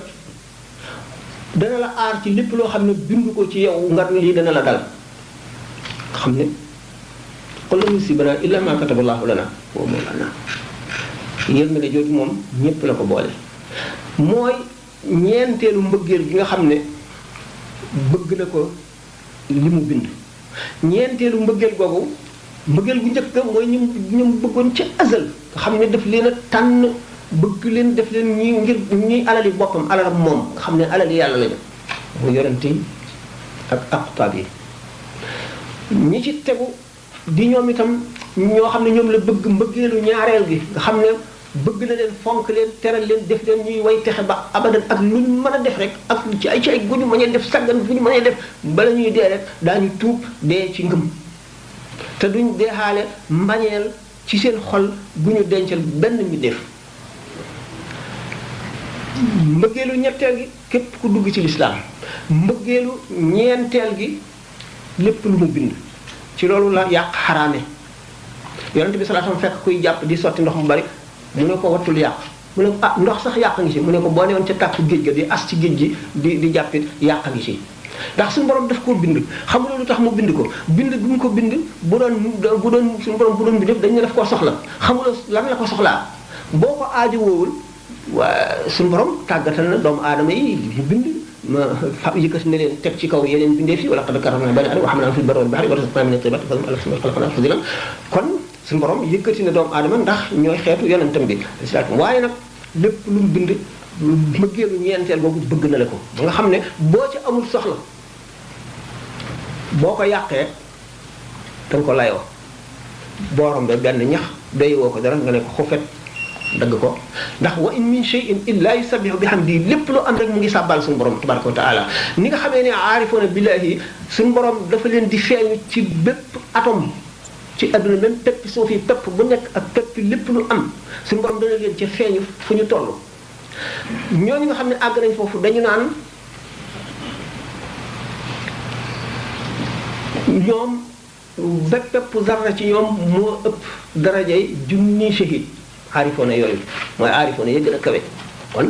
dana la aar ci lépp loo xam ne bindu ko ci yow nga lii dana la dal xam ne qul lan yusiibanaa illaa maa kataba Allaahu lanaa wa mawlaanaa yërmande jooju moom ñépp la ko boole mooy ñeenteelu mbëggeel gi nga xam ne bëgg na ko li mu bind ñeenteelu mbëggeel googu mbëggeel gu njëkk mooy ñu bëggoon ci azal nga xam ne daf leen a tànn bëgg leen def leen ñi ngir ñi alali boppam alalam moom nga xam ne alali yàlla lañu mu yonente yi ak aqtaab yi ñi ci tegu di ñoom itam ñoo xam ne ñoom la bëgg mbëggeelu ñaareel gi nga xam ne bëgg na leen fonk leen teral leen def leen ñuy way texe ba abadan ak lu ñu mën a def rek ak ci ay gu ñu mënee def saggan gu ñu mënee def bala ñuy dee rek daañu tuub dee ci ngëm te duñ deexaale mbañeel ci seen xol bu ñu dencal benn mi def mbëggeelu ñetteel gi képp ku dugg ci lislaam mbëggeelu ñeenteel gi lépp lu mu bind ci loolu la yàq xaraame yonent bi sallallahu alayhi wasallam fekk kuy jàpp di sotti ndox mu bari mu ne ko wattul yàq mu ne ko ndox sax yàq ngi ci mu ne ko boo newoon ca tàkku géej ga di as ci géej gi di jàppit yàq ngi ci ndax suñu borom daf koo bind xam nga lu tax mu bind ko bind bu mu ko bind bu doon suñu borom bu doon bind dañ ne daf koo soxla xamuloo lan la ko soxlaa boo ko aajo woowul waa suñu borom tàggatal na doomu aadama yi ñu bind ma yëkkati ne leen teg ci kaw yeneen bindee fi wala qad karramnaa banii aadama wa hamalnaahum fil barri wal bahri wa razaqnaahum mina tayyibaati wa xalaqnaahum tafdiilaa kon suñu borom yëkkati na doomu aadama ndax ñooy xeetu yonentam bi waaye nag lépp lu mu bind lu mbëggeelu ñeenteel boobu bëgg na la ko ba nga xam ne boo ci amul soxla boo ko yàqee da nga ko layoo boo rombee benn ñax doy woo ko dara nga ne ko xufet dagg ko ndax wa in min shay'in illa yusabbihu bihamdi lépp lu am rek mu ngi sàbbal suñu borom tabaraka wa taala ni nga xamee ne aarifoona billahi suñu borom dafa leen di feeñu ci bépp atome ci àdduna même pepp suuf yi pepp bu nekk ak pepp lépp lu am suñu borom dana leen ca feeñu fu ñu toll ñooñu nga xam ne àgg nañ foofu dañu naan ñoom bépp pepp zarra ci ñoom moo ëpp darajay junni shahid aarifoona yooyu mooy aarifoona ya gën a kawe kon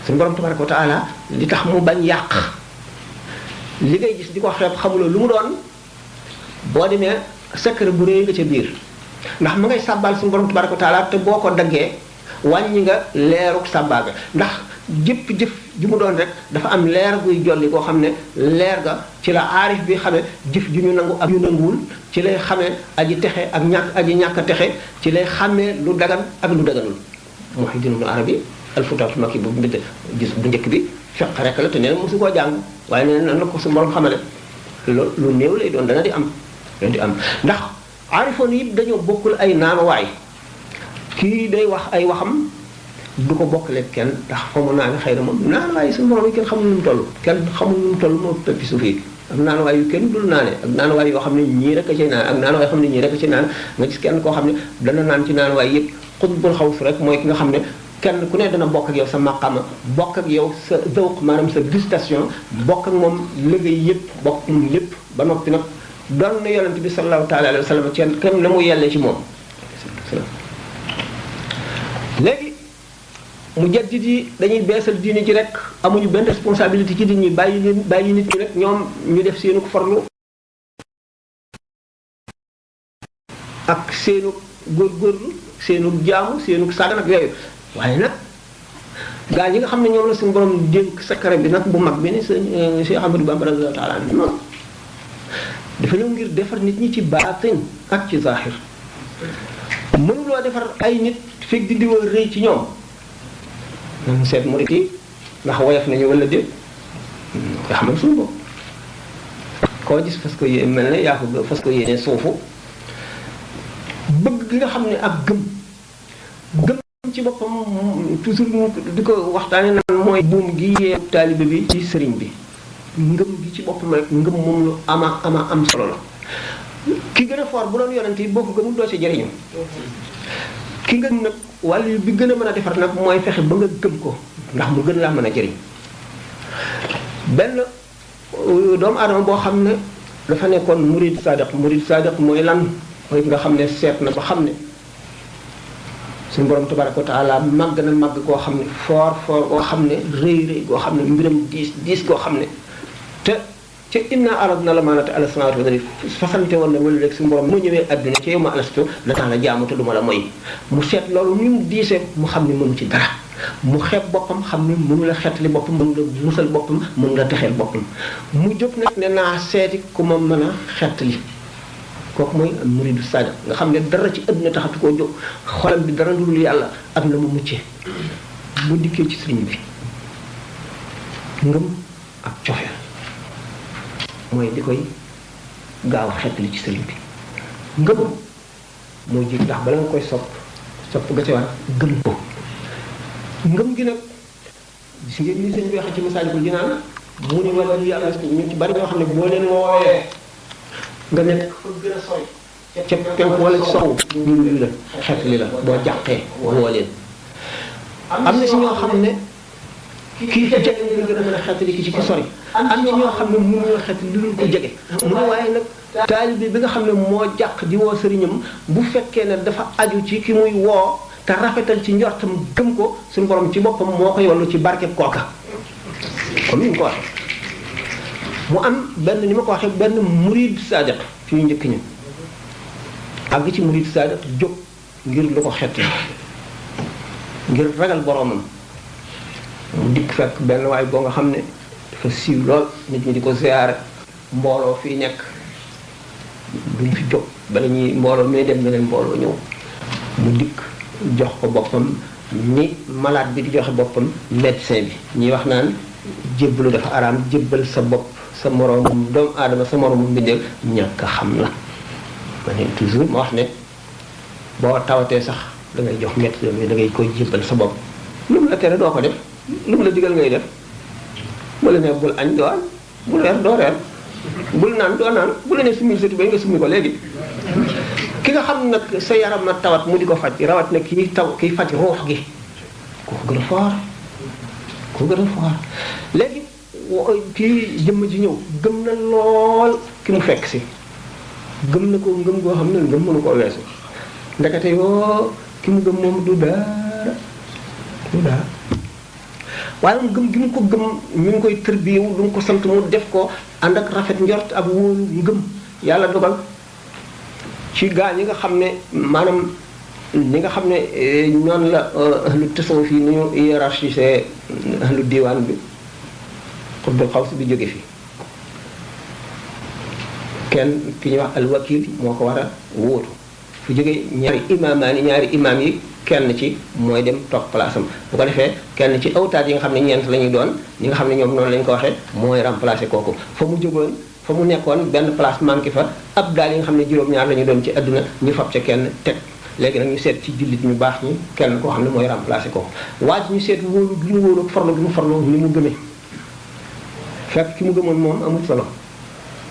suñu borom tabaraka wa taala li tax mu bañ yàq li ngay gis di ko xeeb xamuloo lu mu doon boo demee secret bu réy nga ca biir ndax ma ngay sàbbaal suñu borom tabaraka wa taala te boo ko daggee wàññi nga leeruk sàbbaaga ndax jëpp jëf ju mu doon rek dafa am leer guy jolli koo xam ne leer ga ci la aarif bi xamee jëf ju ñu nangu ak yu nanguwul ci lay xamee aji texe ak ñàkk a texe ci lay xamee lu dagan ak lu daganul Muhyiddin Ibn Arabi al-Futuhatul Makki bu mbind gis bu njëkk bi fiq rek la te nee na mosu koo jàng waaye nee na ko su borom xamale loolu lu néew lay doon dana di am ndax aarifoon yi dañoo bokkul ay naanuwaay kii day wax ay waxam du ko bokkale kenn ndax xamu naa ne xëy na moom naanuwaay suñu borom yi kenn xamul nu mu toll kenn xamul nu mu toll moo peppi suuf yi am naanuwaay yu kenn dul naane ak naanuwaay yoo xam ne ñii rek a cay naan ak naanuwaay yoo xam ne ñii rek a cay naan nga gis kenn koo xam ne dana naan ci naanuwaay yëpp xutbul xaws rek mooy ki nga xam ne kenn ku ne dana bokk ak yow sa maqama bokk ak yow sa zawq maanaam sa gustation bokk ak moom liggéey yëpp bokk moom lépp ba noppi nag doon na yonent bi sallallahu taala alayhi wa sallam ci kenn la mu yelle ci moom. léegi mu jaddit yi dañuy beesal diine ji rek amuñu benn responsabilité ci nit ñi bàyyi nit ñi rek ñoom ñu def seenu farlu ak seenu góorgóorlu seenu jaamu seenu sàggan ak yooyu waaye nag gaa ñi nga xam ne ñoom la suñu borom dénk secret bi nag bu mag bi ni sëñ Cheikh Ahmadou Bamba radiyallahu ta'ala anhu noonu dafa ñëw ngir defar nit ñi ci baatin ak ci zahir mënuloo defar ay nit fekk di diwa rëy ci ñoom nañ seet murit yi ndax woyof nañu wala déet nga xamal suñu bopp koo gis parce que yéen mel ne yaa ko parce que yéene suufu bëgg gi nga xam ne ak gëm ci boppam toujours di ko waxtaane naan mooy buum gi yee taalibe bi ci sëriñ bi ngëm gi ci boppam rek ngëm moom lu ama am solo la ki gën a fort bu doon yonent yi boo ko gëmul doo ci jëriñu ki nga nag wàllu bi gën a mën a defar nag mooy fexe ba nga gëm ko ndax mu gën laa mën a jëriñ benn doomu aadama boo xam ne dafa nekkoon murid sadiq mooy lan mooy nga xam ne seet na ba xam ne suñu borom tabaraka wa taala màgg na màgg koo xam ne foor koo xam ne rëy koo xam ne mbiram diis koo xam ne te ca inna aradna l-amaanata ala samaawaati wal ardi fasante woon na wala rek suñu borom mu ñëwee adduna ci yow ma alastu la tax la jaamu te du ma la mooy mu seet loolu ni mu diisee mu xam ne mënu ci dara mu xeeb boppam xam ne mënu la xettali boppam mënu la musal boppam mënu la texeel boppam mu jóg nag ne naa seeti ku ma mën a xettali kooku mooy muridu sadiq nga xam ne dara ci adduna taxatu koo jóg xolam bi dara dul yàlla ak na mu muccee bu dikkee ci sëriñ bi ngëm ak cofeel mooy di koy gaaw a xettali ci sëriñ bi ngëm mooy jig ndax bala nga koy sopp ga ca war gëm ko ngëm gi nag si ngeen ni sëñ bi waxee ci Masaalikul Jinaan mu ni wala yàlla ñu ci bari ñoo xam ne boo leen woowee nga nekk fa gën a sori ca penku wala ci sowu ñu la xettali la boo jàqee woo leen am na si ñoo xam ne kii jege nga gën a mën a xettali ki ci ki sori am na ñoo xam ne mënu la xettali lu dul ko jege mu ne waaye nag taalibe bi nga xam ne moo jàq di woo sëriñam bu fekkee ne dafa aju ci ki muy woo te rafetal ci njortam gëm ko suñu borom ci boppam moo koy wallu ci barkeb kooka comme ni ñu ko waxee mu am benn ni ma ko waxee benn murid sadiq ci ñu njëkk ñu àgg ci murid sadiq jóg ngir lu ko xetti ngir ragal boromam mu dikk fekk benn waay boo nga xam ne dafa siiw lool nit ñi di ko ziyaare mbooloo fii nekk duñ fi jóg bala ñuy mbooloo muy dem beneen mbooloo ñëw mu dikk jox ko boppam ni malade bi di joxe boppam médecin bi ñuy wax naan jébbalu dafa araam jébbal sa bopp sa moroomum doomu aadama sa moroomum mbindeef ñàkk a xam la ma ne toujours ma wax ne boo tawatee sax da ngay jox médecin bi da ngay koy jébbal sa bopp lu mu la tere doo ko def lu mu la digal ngay def bu la ne bul añ doo añ bul reer doo reer bul naan doo naan bu la ne summi sa tubéy nga summi ko léegi ki nga xam nag sa yaram na tawat mu di ko faj rawat na kii faj ruux gi kooku gën a foor léegi kii jëmm ji ñëw gëm na lool ki mu fekk si gëm na ko ngëm goo xam ne ngëm mënu koo weesu ndekete yoo ki mu gëm moom du dara waaye mu gëm gi mu ko gëm mi ngi koy tërbiyewu lu mu ko sant mu def ko ànd ak rafet njort ak wóolu ngëm yàlla dogal ci gaa ñi nga xam ne maanaam ñi nga xam ne ñoon la ahlu tasawuf yi ni ñu hiérarchisé ahlu diwaan bi xutbul xaws bi jóge fi kenn ki ñuy wax alwakil moo ko war a wóotu fu jóge ñaari imaam yi kenn ci mooy dem toog place am bu ko defee kenn ci awtaat yi nga xam ne ñeent la ñuy doon ñi nga xam ne ñoom noonu lañ ko waxee mooy remplacer kooku fa mu jógoon fa mu nekkoon benn place manqué fa ab daal yi nga xam ne juróom-ñaar la ñu doon ci adduna ñu fab ca kenn teg léegi nag ñu seet ci jullit ñu baax ñi kenn koo xam ne mooy remplacer kooku waaye ñu seet wóolu gi mu wóolu ak farlu gi mu farlu ni mu gëmee fekk ki mu gëmoon moom amul solo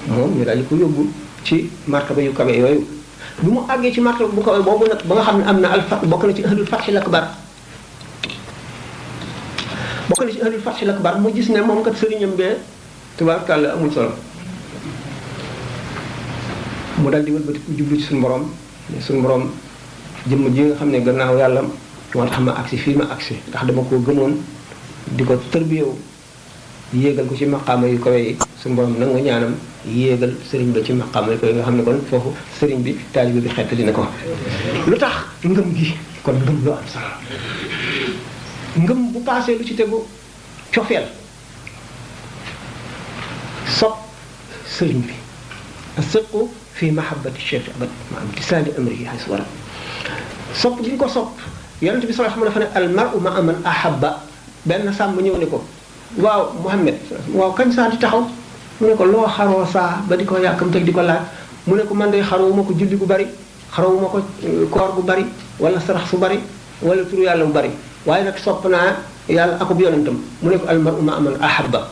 moom ñu daal di ko yóbbu ci martaba yu kawe yooyu bu mu àggee ci martaba bu kawe boobu nag ba nga xam ne am na alfat bokk na ci ahlul fathil akbar mu gis ne moom kat sëriñam bee tubaarkàlla amul solo mu dal di wëlbati jublu ci suñu borom jëmm ji nga xam ne gannaaw yàlla moo tax ma agsi fii ma agsi ndax dama koo gëmoon di ko tërbiyewu yéegal ko ci maqaama yu kawe yi suñu borom nangu ñaanam yéegal sëriñ ba ci maqaama yu kawe nga xam ne kon foofu sëriñ bi taalibe bi xett dina ko lu tax ngëm gi kon ngëm lu am solo ngëm bu paasee lu ci tegu cofeel sopp sëriñ bi as-sidqu fi mahabbati cheikh abad ma am tisaali amrihi hay su wara sopp gi ñu ko sopp yonent bi sallallahu alayhi wa sallam dafa ne al mar'u ma'a man ahabba benn sàmm ñëw ne ko waaw Muhammad waaw kañ saa di taxaw mu ne ko loo xaroo saa ba di ko yàkkamteg di ko laaj mu ne ko man de xarawuma ko julli gu bari xarawuma ko koor gu bari wala sarax su bari wala turu yàlla bu bari waaye nag sopp naa yàlla akub yonentam mu ne ko al mar'u ma'a man ahabba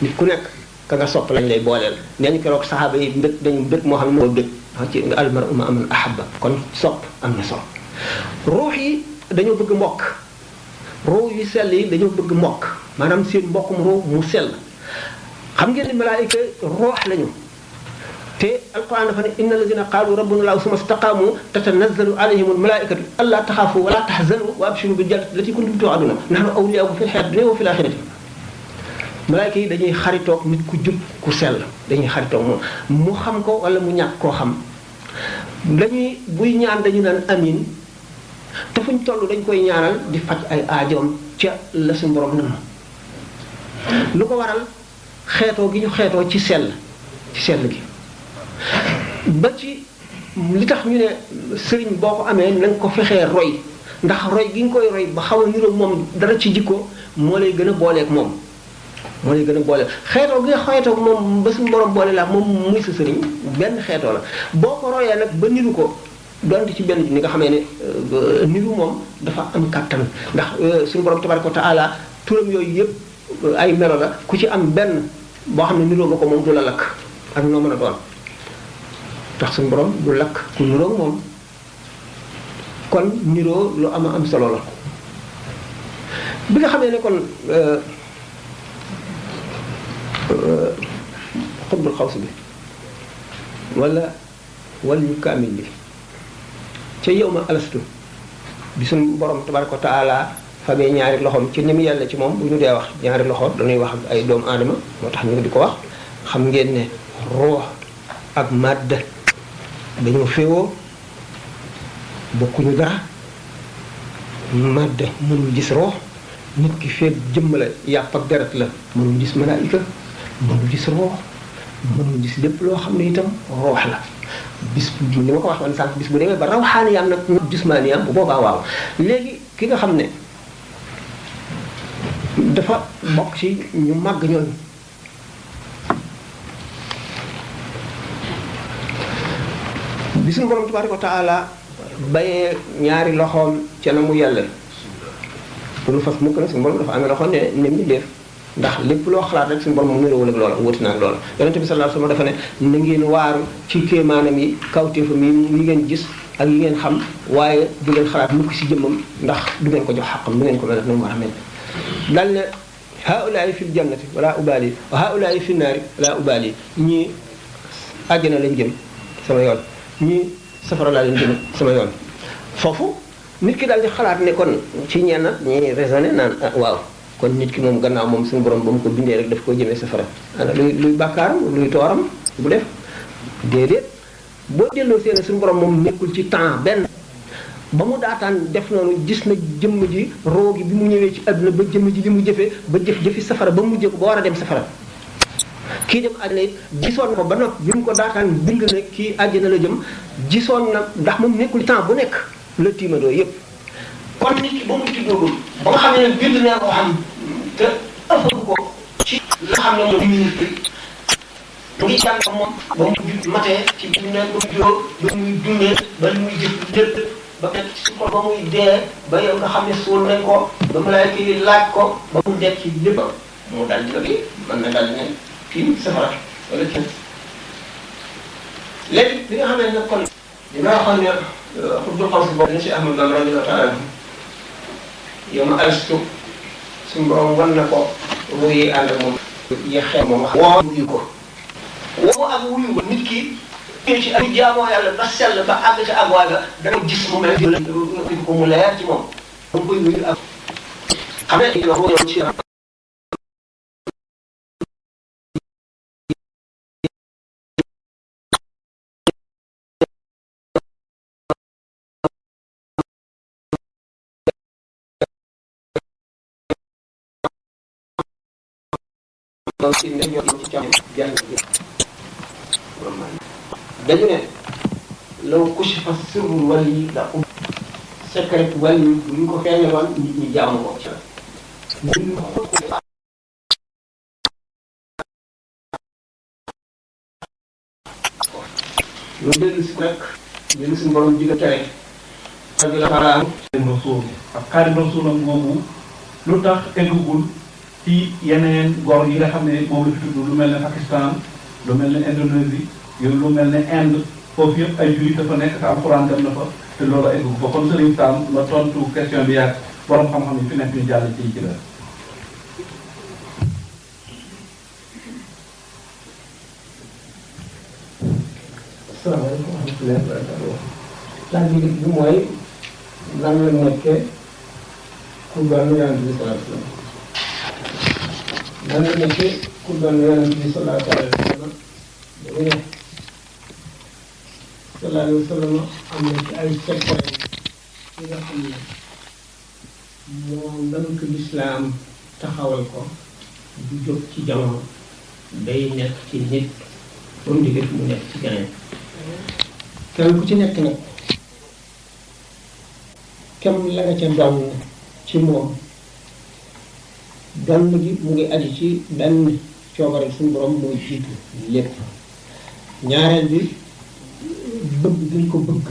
nit ku nekk ka nga sopp lañ lay booleel nee ñu keroog saxaaba yi mbég dañu mbég moo xam ne moo bég ci al mar'u ma'a man ahabba kon sopp am na solo ruux yi dañoo bëgg mbokk ruux yu sell yi dañoo bëgg mbokk maanaam seen mbokkum ruux mu sell xam ngeen ni malaayika ruux lañu te alquran dafa ne inna alladhina qalu rabbuna allah summa istaqamu tatanazzalu alayhim almalaikatu alla taxaafu wala tahzanu wa abshiru bil jannati allati kuntum tu'aduna nahnu awliya'ukum fil hayati dunya wa fil akhirati malaayika yi dañuy xaritoog nit ku jub ku sell dañuy xaritoog moom mu xam ko wala mu ñàkk koo xam dañuy buy ñaan dañu naan amin te fuñ toll dañ koy ñaanal di faj ay aajoom ca la suñu borom nam lu ko waral xeetoo gi ñu xeetoo ci sell gi ba ci li tax ñu ne sëriñ boo ko amee na nga ko fexee roy ndax roy gi nga koy roy ba xaw a niroog moom dara ci jikko moo lay gën a booleeg moom moo lay gën a boole xeetoo gi nga xeetoo moom ba suñu borom boole la moom muy sa sëriñ benn xeetoo la boo ko royee nag ba niru ko donte ci benn ni nga xamee ne niru moom dafa am kàttan ndax suñu borom tabaraka wa taala turam yooyu yëpp ay melo la ku ci am benn boo xam ne niroo nga ko moom du la lakk ak noo mën a doon tax suñu borom du lakk ku niroo moom kon niroo lu am solo la bi nga xamee ne kon xutbul xaws bi wala yu kaamil bi ca yow ma alastu bi suñu borom tabaraka wa taala famee ñaari loxoom ci ni mu yàlla ci moom bu ñu dee wax ñaari loxo dañuy wax ak ay doomu aadama moo tax ñu di ko wax xam ngeen ne ruux ak màdd dañoo féewoo bokkuñu dara màdd mënul gis ruux nit ki feeg jëmm la yàpp ak deret la mënul gis malaayika mënul gis ruux mënul gis lépp loo xam ne itam ruux la bis bu ni ma ko waxoon sànq bis bu demee ba rawxaaniyaam nag ñu jismaaniyaam bu boobaa waaw léegi ki nga xam ne dafa bokk ci ñu màgg ñooñu bi suñu borom tabaraka wa taala bayee ñaari loxoom ca na mu yàlla pour lu fas mukk nag suñu borom dafa amee loxoom ne ni mu def ndax lépp loo xalaat rek suñu borom moom niroowul ak loola wuti na ak loola yonente bi sallallahu alayhi wasallam dafa ne na ngeen waaru ci kéemaanam yi kawteefam yi ngeen gis ak yi ngeen xam waaye du ngeen xalaat mukk si jëmmam ndax du ngeen ko jox xaqam du ngeen ko mel na mu war a mel dal ne haulaay fil jannati wala ubali wa haulaay fi naari wala ubali ñii àjjana lañ jëm sama yoon ñii safara laa leen jëm sama yoon foofu nit ki daal di xalaat ne kon ci ñenn ñi raisonné naan waaw kon nit ki moom gannaaw moom suñu borom ba mu ko bindee rek daf ko jëmee safara ana luy bàkkaaram luy tooram bu def déedéet boo delloo seen suñu borom moom nekkul ci temps benn ba mu daataan def noonu gis na jëmm ji roogi bi mu ñëwee ci àdduna ba jëmm ji li mu jëfee ba jëfi safara ba mujjee ko ba war a dem safara kii dem àddina it gisoon na ko ba noppi bi mu ko daataan bind ne kii àddina la jëm gisoon na ndax moom nekkul temps bu nekk la tiimadoo yépp kon nit ki ba mu tuddoogul ba nga xam ne bind naa ko xam te ëffal ko ci li nga xam ne moom minute bi mu ngi jàng moom ba mu matee ci bi neen ba mu juróo ba muy dundee ba li muy jëf lépp ba nekk ci ko ba muy dee ba yow nga xam ne suul nañ ko ba mu lay kii laaj ko ba mu dekk ci lépp mu dal di jógee mën na dal di ne kii safara wala kii léegi bi nga xam ne nag kon dina waxoon ne xutbul xaws boobu ni si Ahmadu Bamba radiyallahu ta'ala yow ma alastu suñu borom wan na ko wuyi ànd ak moom yéexee moom wax woo wuyu ko woo ak wuyu ko nit ki ci ay jaamoo yàlla ba sell ba àgg ci àgguwaay ba dana gis mu mel ni ko mu leer ci moom da koy nuyu ak xam ne wax ci ci ne ñoo ci càmm jàng dañu ne law kushifa sirru wali la secret wali bu ñu ko feeñaloon nit ñi jaamu ko ci ñu dellu si rek dellu si borom diga tere ak la xaraan rasul ak xaadim rasul ak moomu lu tax eggugul ci yeneen góor yi nga xam ne moom la fi tudd lu mel ne Pakistan lu mel ne Indonésie yow lu mel ne Inde foofu yëpp ay jullit dafa nekk te alxuraan dem na fa te loolu eggu fa kon Serigne Sam la tontu question bi yaag borom xam-xam yi fi nekk ñu jàll ci la. asalaamaaleykum wa rahmatullahi wa barakatuh. laaj bi mooy lan la nekkee ku doon yonent bi sallallahu alayhi wa sallam. nan la nekkee ku doon yonent bi sallallahu alayhi wa sallam. dañu ne sallallahu alayhi wa sallam am na ci ay secret yi nga xam ne moom dañu ko lislaam taxawal ko du jóg ci jamono day nekk ci nit ba mu jógee mu nekk ci keneen kenn ku ci nekk nag kem la nga ca doon ci moom donn gi mu ngi aju ci benn coobare suñu borom mooy jiitu lépp ñaareel bi bëgg gi ñu ko bëgg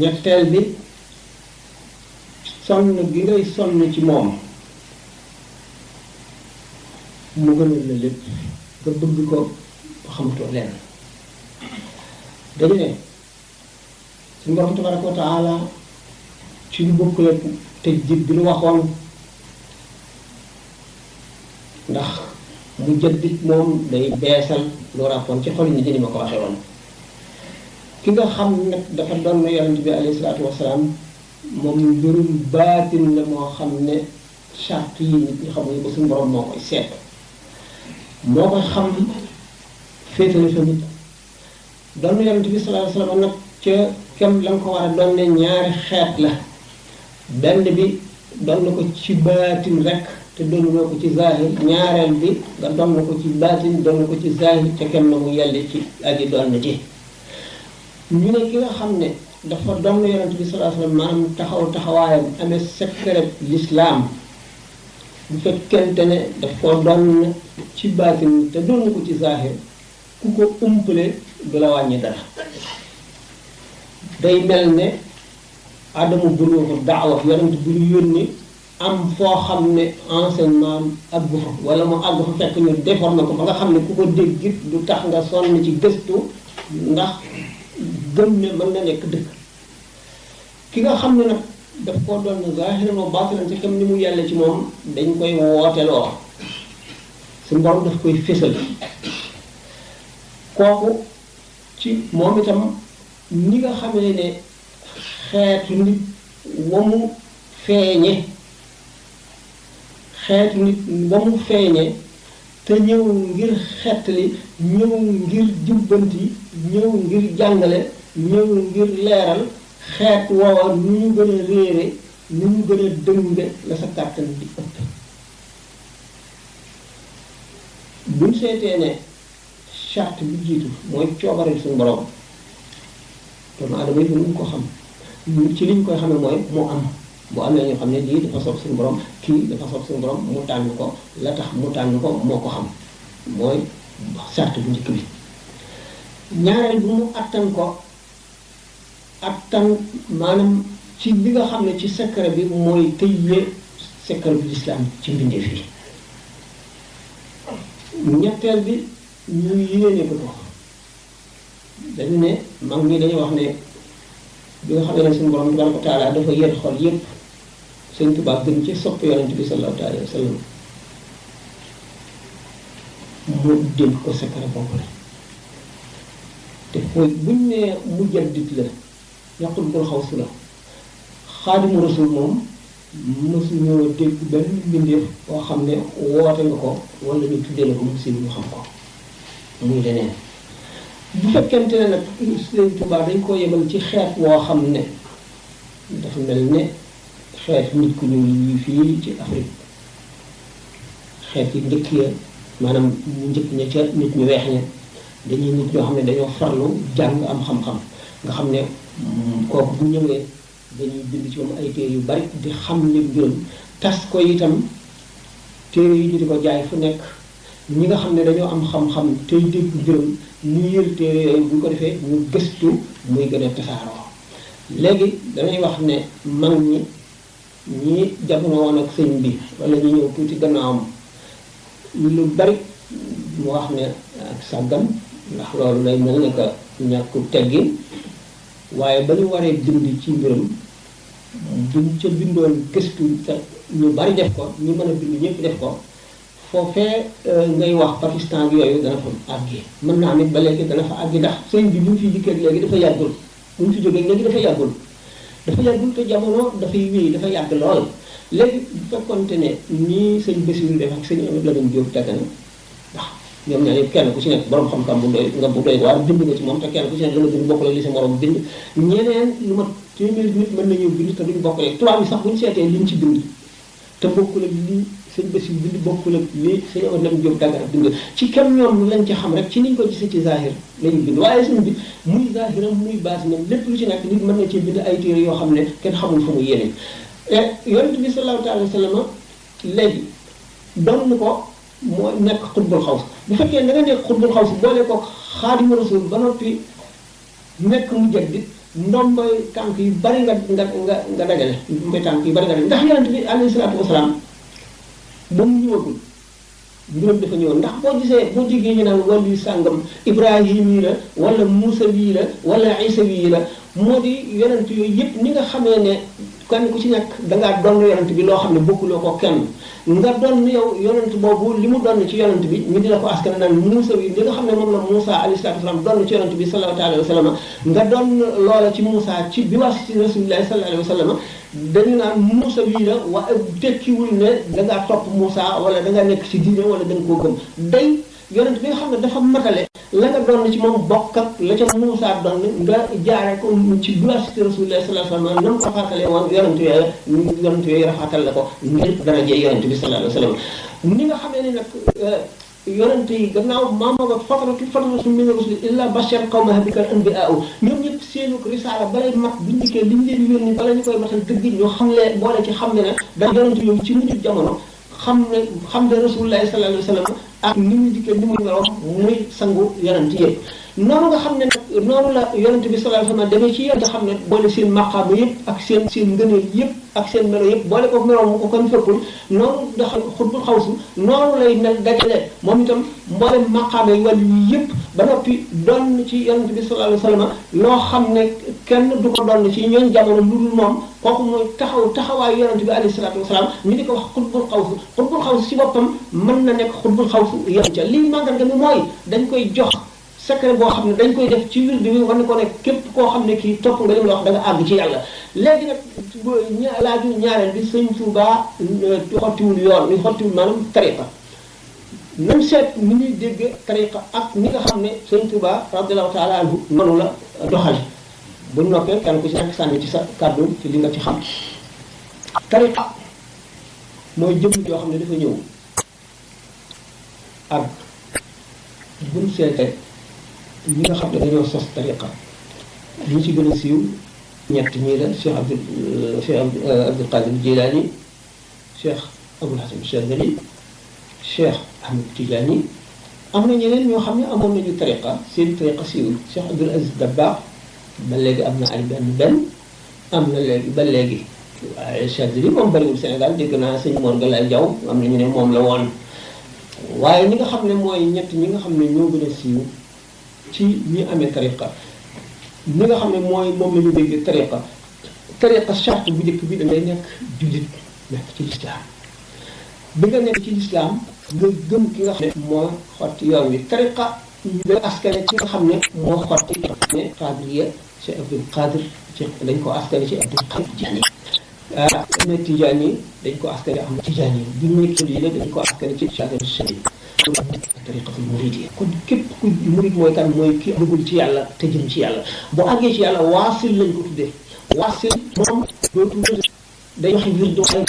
ñetteel bi sonn gi ngay sonn ci moom mu gënal la lépp nga bëgg ko ba xamatoo leen dañu ne suñu borom tabaraka wa taala ci lu bokk la te jib bi lu waxoon ndax mu jëddit moom day beesal lu ràppoon ci xol nit ñi ni ma ko waxee woon ki nga xam nag dafa doon na yonent bi alayhi salaatu wasalaam moom mbirum baatin la moo xam ne charte yi nit ñi xamuñu ko suñu borom moo koy seet moo koy xam féetale fa nit doon na yonent bi sallallahu alayhi wasallam nag ca kem la nga ko war a doon ne ñaari xeet la benn bi doon na ko ci baatin rek te doon na ko ci zahir ñaareel bi nga doon na ko ci baatin doon na ko ci zahir ca kem na mu yelle ci aji doon na ci ñu ne ki nga xam ne dafa doon na yonent bi sallallahu alayhi wasallam maanaam taxawaayam amee secret l'islam bu fekkente ne daf koo doon ci baatin te doon na ko ci zahir ku ko umpale du la wàññi dara day mel ne adamu buluuxu daawa yonent bu ñu yónni am foo xam ne enseignement àggu fa wala mu àggu fa fekk ñu déformé ko ba nga xam ne ku ko dégg du tax nga sonn ci gëstu ndax gëm ne mën na nekk dëkk ki nga xam ne nag daf koo doon zaahiran wa baatinan ci kam ni mu yàlla ci moom dañ koy wooteloo suñu borom daf koy fésal kooku ci moom itam ni nga xamee ne xeetu nit wamu feeñe te ñëw ngir xettali ñëw ngir jubbanti ñëw ngir jàngale ñëw ngir leeral xeet woowa nu ñu gën a réere nu ñu gën a dënge la sa kàttan di ëpp buñ seetee ne charte bi jiitu mooy coobare suñu borom doomu aadama yi ñu ko xam ci liñ koy xamee mooy mu am bu amee ñoo xam ne lii dafa sopp suñu borom kii dafa sopp suñu borom mu tànn ko la tax mu tànn ko moo ko xam mooy charte bu njëkk bi ñaareel bu mu attan maanaam ci li nga xam ne ci secret bi mooy tëye secret bi l'islam ci mbindeef yi ñetteel bi ñu yéene ko ko dañu ne mag ñi dañuy wax ne bi nga xam ne suñu borom tabaraka wa taala dafa yër xol yépp Sëñ Tuubaa gën ci sopp yonent bi sallallahu alayhi wa sallam mu dénk ko secret boobu la te buñ ne mujaddid la yàqul bul xaw si la xaadimu rasul moom mosuñoo dégg benn mbindeef boo xam ne woote nga ko wala ñu tuddee la ko mu si ñu xam ko muy leneen bu fekkente ne nag Sëriñ Tuubaa dañ ko yebal ci xeet woo xam ne dafa mel ne xeet nit ku ñuul yi fii ci Afrique xeet yi njëkk ya maanaam ñu njëkk ña ca nit ñu weex ña dañuy nit ñoo xam ne dañoo farlu jàng am xam-xam nga xam ne kooku bu ñëwee dañuy bind ci moom ay téere yu bari di xam li mbiram tas ko itam téere yi ñu di ko jaay fu nekk ñi nga xam ne dañoo am xam-xam tey dégg mbiram ñu yël téere yooyu bu ko defee ñu gëstu muy gën a tasaaroo léegi damay wax ne mag ñi jamono woon ak sëñ bi wala ñu ñëw tuuti gannaawam lu bari mu wax ne ak sàggan ndax loolu lay mel ne que ñàkku teggin waaye ba ñu waree bind ci mbiram buñ ca bindoon gëstu ñu bari def ko ñu mën a bind ñëpp def ko foofee ngay wax Pakistan yooyu dana fa àggi mën naa nit ba léegi dana fa àggi ndax sëñ bi bu ñu fi dikkee léegi dafa yàggul bu ñu fi jógee léegi dafa yàggul te jamono dafay wéy dafa yàgg lool léegi bu fekkonte ne nii sëñ Bassirou def ak sëñ Amadou Lamine Diop Dagana ndax ñoom ñaar yëpp kenn ku ci nekk borom xam-xam bu doy waar bind nga ci moom te kenn ku ci nekk la nga bind bokkule li sa morom bind ñeneen lu ma téeméeri nit mën nañu bind te duñ bokkule tubaab yi sax buñu seetee liñ ci bind te bokkul ak lii sëñ Bassirou bind bokkul ak lii sëñ Amadou Lamine Diop Dagana bind ci kenn ñoom lañ ci xam rek ci niñ ko gisee ci zahir lañu bind waaye sëñ bi muy zahiram muy baatinam lépp lu ci nekk nit mën na ci bind ay téere yoo xam ne kenn xamul fa mu yéene yonent bi sallallahu alayhi wa sallam léegi doon ko moo nekk xutbul xaws bu fekkee da nga nekk xutbul xaws boole ko xaadimu rasul ba noppi nekk mujaddid ndombay tànk yu bari nga dajale ndombay tànk yu bari nga dajale ndax yonent bi alayhi salaatu wasalaam ba mu ñëwagul mbiram dafa ñëwoon ndax boo jigee ñu naan wàllu sàngam Ibrahim yi la wala Muusa yi la wala Isa yi la moo di yonent yooyu yëpp ni nga xamee ne kenn ku ci nekk dangaa doon yonent bi loo xam ne bokkuloo ko kenn nga doon yow yonent boobu li mu doon ci yonent bi ñu di la ko askan naan Muusa yi li nga xam ne moom la Muusa alayhi salaatu wasalaam doon ci yonent bi sallallahu alayhi wa sallam nga doon loola ci Muusa ci bi was ci rasulillahi sallallahu alayhi wa sallam dañu naan Muusa bii la wa tekkiwul ne dangaa topp Muusa wala dangaa nekk ci diine wala da nga koo gëm day yonent bi nga xam ne dafa matale la nga doon ci moom bokk ak la ca Muusa doon nga jaare ko ci biwaasiti Rasulullah sallallahu alayhi wa sallam na mu ko xaatalee woon yonent yooyu rafetal la ko ngir darajee yonent bi sallallahu alayhi wa sallam ni nga xamee ne nag yonent yi gannaaw maamama fatratu min rusuli illa bashar qawmaha bikal anbiyaa ñoom ñëpp seenu risaala balay mat bu njëkkee li ñu leen yónni bala ñu koy matal dëgg ñoo xam ne boole ci xam ne ne da yonent yooyu ci mujj jamono xam ne Rasulullah sallallahu alayhi wa sallam ak ni mu dikkee ni muy meloo muy sangu yonent yëpp noonu nga xam ne nag noonu la yonent bi sallallahu alayhi wa sallam demee ci yéen nga xam ne boole seen maqaama yëpp ak seen ngëneel yëpp ak seen melo yëpp boole ko meloom mu ko kon fekkul noonu da xam xutbul xawsu noonu lay mel dajale moom itam mboolem maqaama yi wàllu yi yëpp ba noppi doon ci yonent bi sallallahu alayhi wa sallam loo xam ne kenn du ko doon ci ñoon jamono lu dul moom kooku mooy taxawaayu yonent bi alayhi salaatu wasalaam ñu di ko wax xutbul xawsu ci boppam mën na nekk xutbul xawsu yem ca lii màngal ga mi mooy dañ koy jox secret boo xam ne dañ koy def ci wird bi war na ko nekk képp koo xam ne kii topp nga li mu la wax da nga àgg ci yàlla léegi nag laaju ñaareel bi sëñ Tuubaa xottiwul yoon ni xottiwul maanaam tariqa même seet ni ñuy dégg tariqa ak ni nga xam ne sëñ Tuubaa radiyallahu taala anhu noonu la doxale bu noppee kenn ku ci nekk sànni ci sa kàddu ci li nga ci xam tariqa mooy jëm yoo xam ne dafa ñëw ak buñ seetee ñi nga xam ne dañoo sos tariqa li ci gën a siiw ñett ñii la Cheikh Abdul Qadir Jilani Cheikh Abul Hasan Chazali Cheikh Ahmed Tidiane am na ñeneen ñoo xam ne amoon nañu tariqa seen tariqa siiwul Cheikh Abdul Aziz Dabakh ba léegi am na ay benn am na léegi ba léegi waaye Chazali moom bariwul Sénégal dégg naa sëñ Mor Galaye Diaw am na ñu ne moom la woon waaye ñi nga xam ne mooy ñett ñi nga xam ne ñoo gën a siiw ci ñi amee tariqa ñi nga xam ne mooy moom la ñu dégg tariqa charte bu njëkk bi da ngay nekk jullit nekk ci lislaam bi nga nekk ci lislaam nga gëm ki nga xam ne moo xotti yoon wi tariqa ñu def askane ci nga xam ne moo xotti ne Qadiriya Cheikh Abdul Qadir ci dañ ko askane ci Abdul Qadir Tijaani Ahmed Tijaani dañ ko askane Ahmed Tijaani bi muy kii yi dañ ko askane ci Chadel Chérif tariqatul muridiyya kon képp ku murid mooy kan mooy ki dugul ci yàlla te jëm ci yàlla boo àggee ci yàlla waasil lañ ko tuddee waasil moom dootul day waxi wir do ay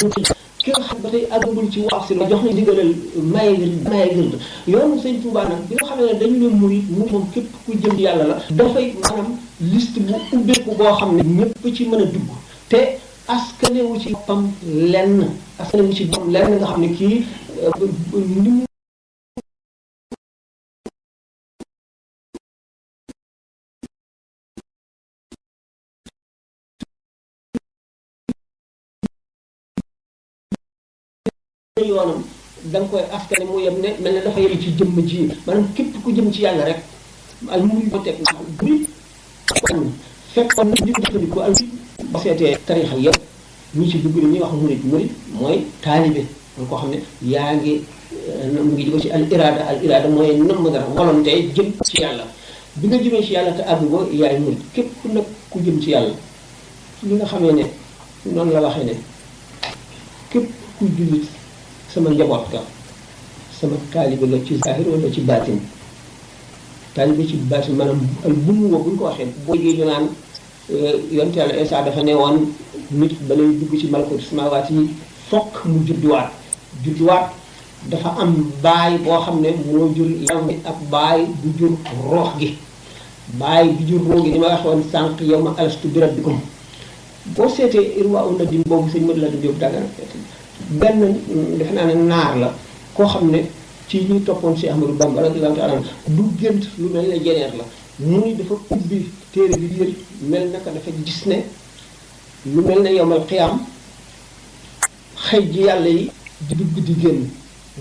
ki nga xam ba tey àggagul ci waasil la jox na ndigalal maye wird yoonu Sëñ Tuubaa nag bi nga xam ne dañu ne murid moom képp ku jëm ci yàlla la dafay maanaam liste bu ubbeeku boo xam ne ñëpp ci mën a dugg te askanewu ci boppam lenn askanewu ci boppam lenn nga xam ne kii ni yoonam da nga koy askane mu yem ne mel ne dafa yem ci jëmm ji maanaam képp ku jëm ci yàlla rek al murid ba teg buri fekkoon na ñu ko jëfandikoo al ba seetee tarixa yëpp ñi ci dugg ni ñuy wax murid mooy taalibe man koo xam ne yaa ngi mu ngi jóge ci al irada mooy namm dara volonté jëm ci yàlla bi nga jëmee ci yàlla te àgg ba yaay murid képp nag ku jëm ci yàlla li nga xamee ne noonu la waxee ne képp ku jullit sama njaboot ga sama taalibe la ci zahir wala ci baatin taalibe ci baatin maanaam al bumu wa bu ñu ko waxee boo yégee ñu naan yonent yàlla Isaa dafa ne woon nit ba lay dugg ci malakuutu samaawaat yi fokk mu judduwaat dafa am baay boo xam ne moo jur yaram bi ak baay bu jur roox gi baay bu jur roox gi ni ma waxoon sànq yow ma alastu bi rabbikum boo seetee Irwaa Nadim boobu sëñ Madu Lamin Jóob Dagana benn defe naa ne naar la koo xam ne ci ñu toppoon si Ahmadou Bamba radiyallahu ta'ala du gént lu mel ne jeneer la mu ni dafa ubbi téere bi yër mel naka dafa gis ne lu mel ne yowmal xiyaam xëy ji yàlla yi di dugg di génn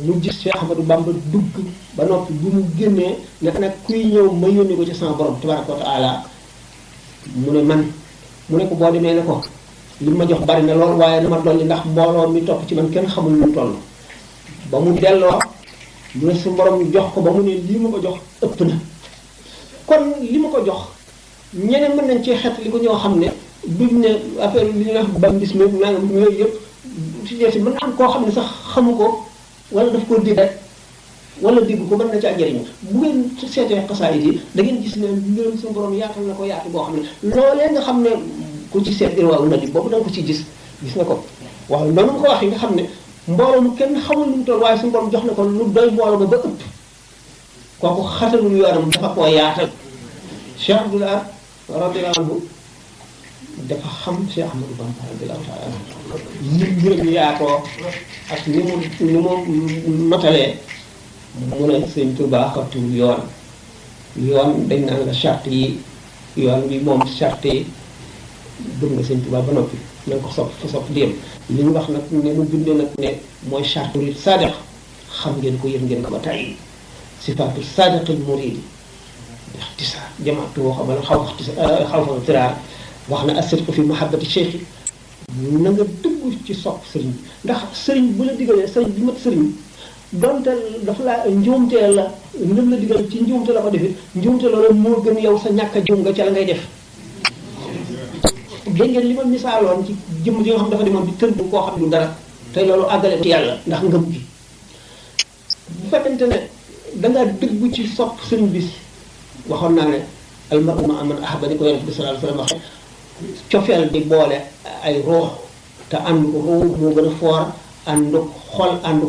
mu gis si Ahmadou Bamba dugg ba noppi bu mu génnee ne nag kuy ñëw ma yónni ko ci sama borom tabaraka wa ta'ala mu ne man mu ne ko boo demee ne ko li ma jox bari na lool waaye na ma dolli ndax mbooloo mi topp ci man kenn xamul nu mu toll ba mu delloo mu ne su borom jox ko ba mu ne lii ma ko jox ëpp na kon li ma ko jox ñeneen mën nañ ci xet li ko ñoo xam ne duñ ne affaire li ñuy wax ba mbis mi nangam yooyu yëpp si jeesi mën na am koo xam ne sax xamu ko wala daf koo dégg rek wala dégg ko mën na caa jëriñu bu ngeen seetee xasaayid yi da ngeen gis ne mbirum suñu borom yaatal na ko yaatu boo xam ne loolee nga xam ne ku ci seet Irwaa Nadim boobu da nga ko ci gis nga ko waaw noonu mu ko waxee nga xam ne mbooloo mu kenn xamul lu mu toll waaye suñu borom jox na ko lu doy mbooloo ba ëpp kooku xatalul yoonam dafa koo yaatal Cheikh Abdoul Ahad radiyallahu anhu dafa xam Cheikh Ahmadou Bamba radiyallahu ta'ala anhu ni mbiram yaatoo ak ni mu matalee mu ne Sëñ Tuubaa xottiwul yoon dañ naan la charte yi yoon bi moom charte yi gëm nga Sëñ Tuubaa ba noppi na nga ko sopp di yem li ñu wax nag ne mu bindee nag ne mooy charte murid sadiq xam ngeen ko yëg ngeen ko ba tey sifaatu sadiqil muridi ixtisaar jamaatu woo xam ne xaw fa tiraar wax na as-sidqu fi mahabbati cheikh na nga dugg ci sopp sëriñ bi ndax sëriñ bu la digalee sëriñ bi mat sëriñ donte dafa la njuumtee la ndëm la digal ci njuumte la ko defee njuumte loolu moo gën yow sa ñàkk a juum nga ca la ngay def dégg ngeen li ma misaaloon ci jëmm ji nga xam dafa demoon di tër bu koo xam du dara te loolu àggale ci yàlla ndax ngëm gi bu fekkente ne dangaa dëggu ci sopp sëriñ bi waxoon naa ne almaru ma'a man ahabba ni ko yonent bi sallallahu alayhi wa sallam waxe cofeel di boole ay ruux te ànd ko ruux moo gën a foor ànd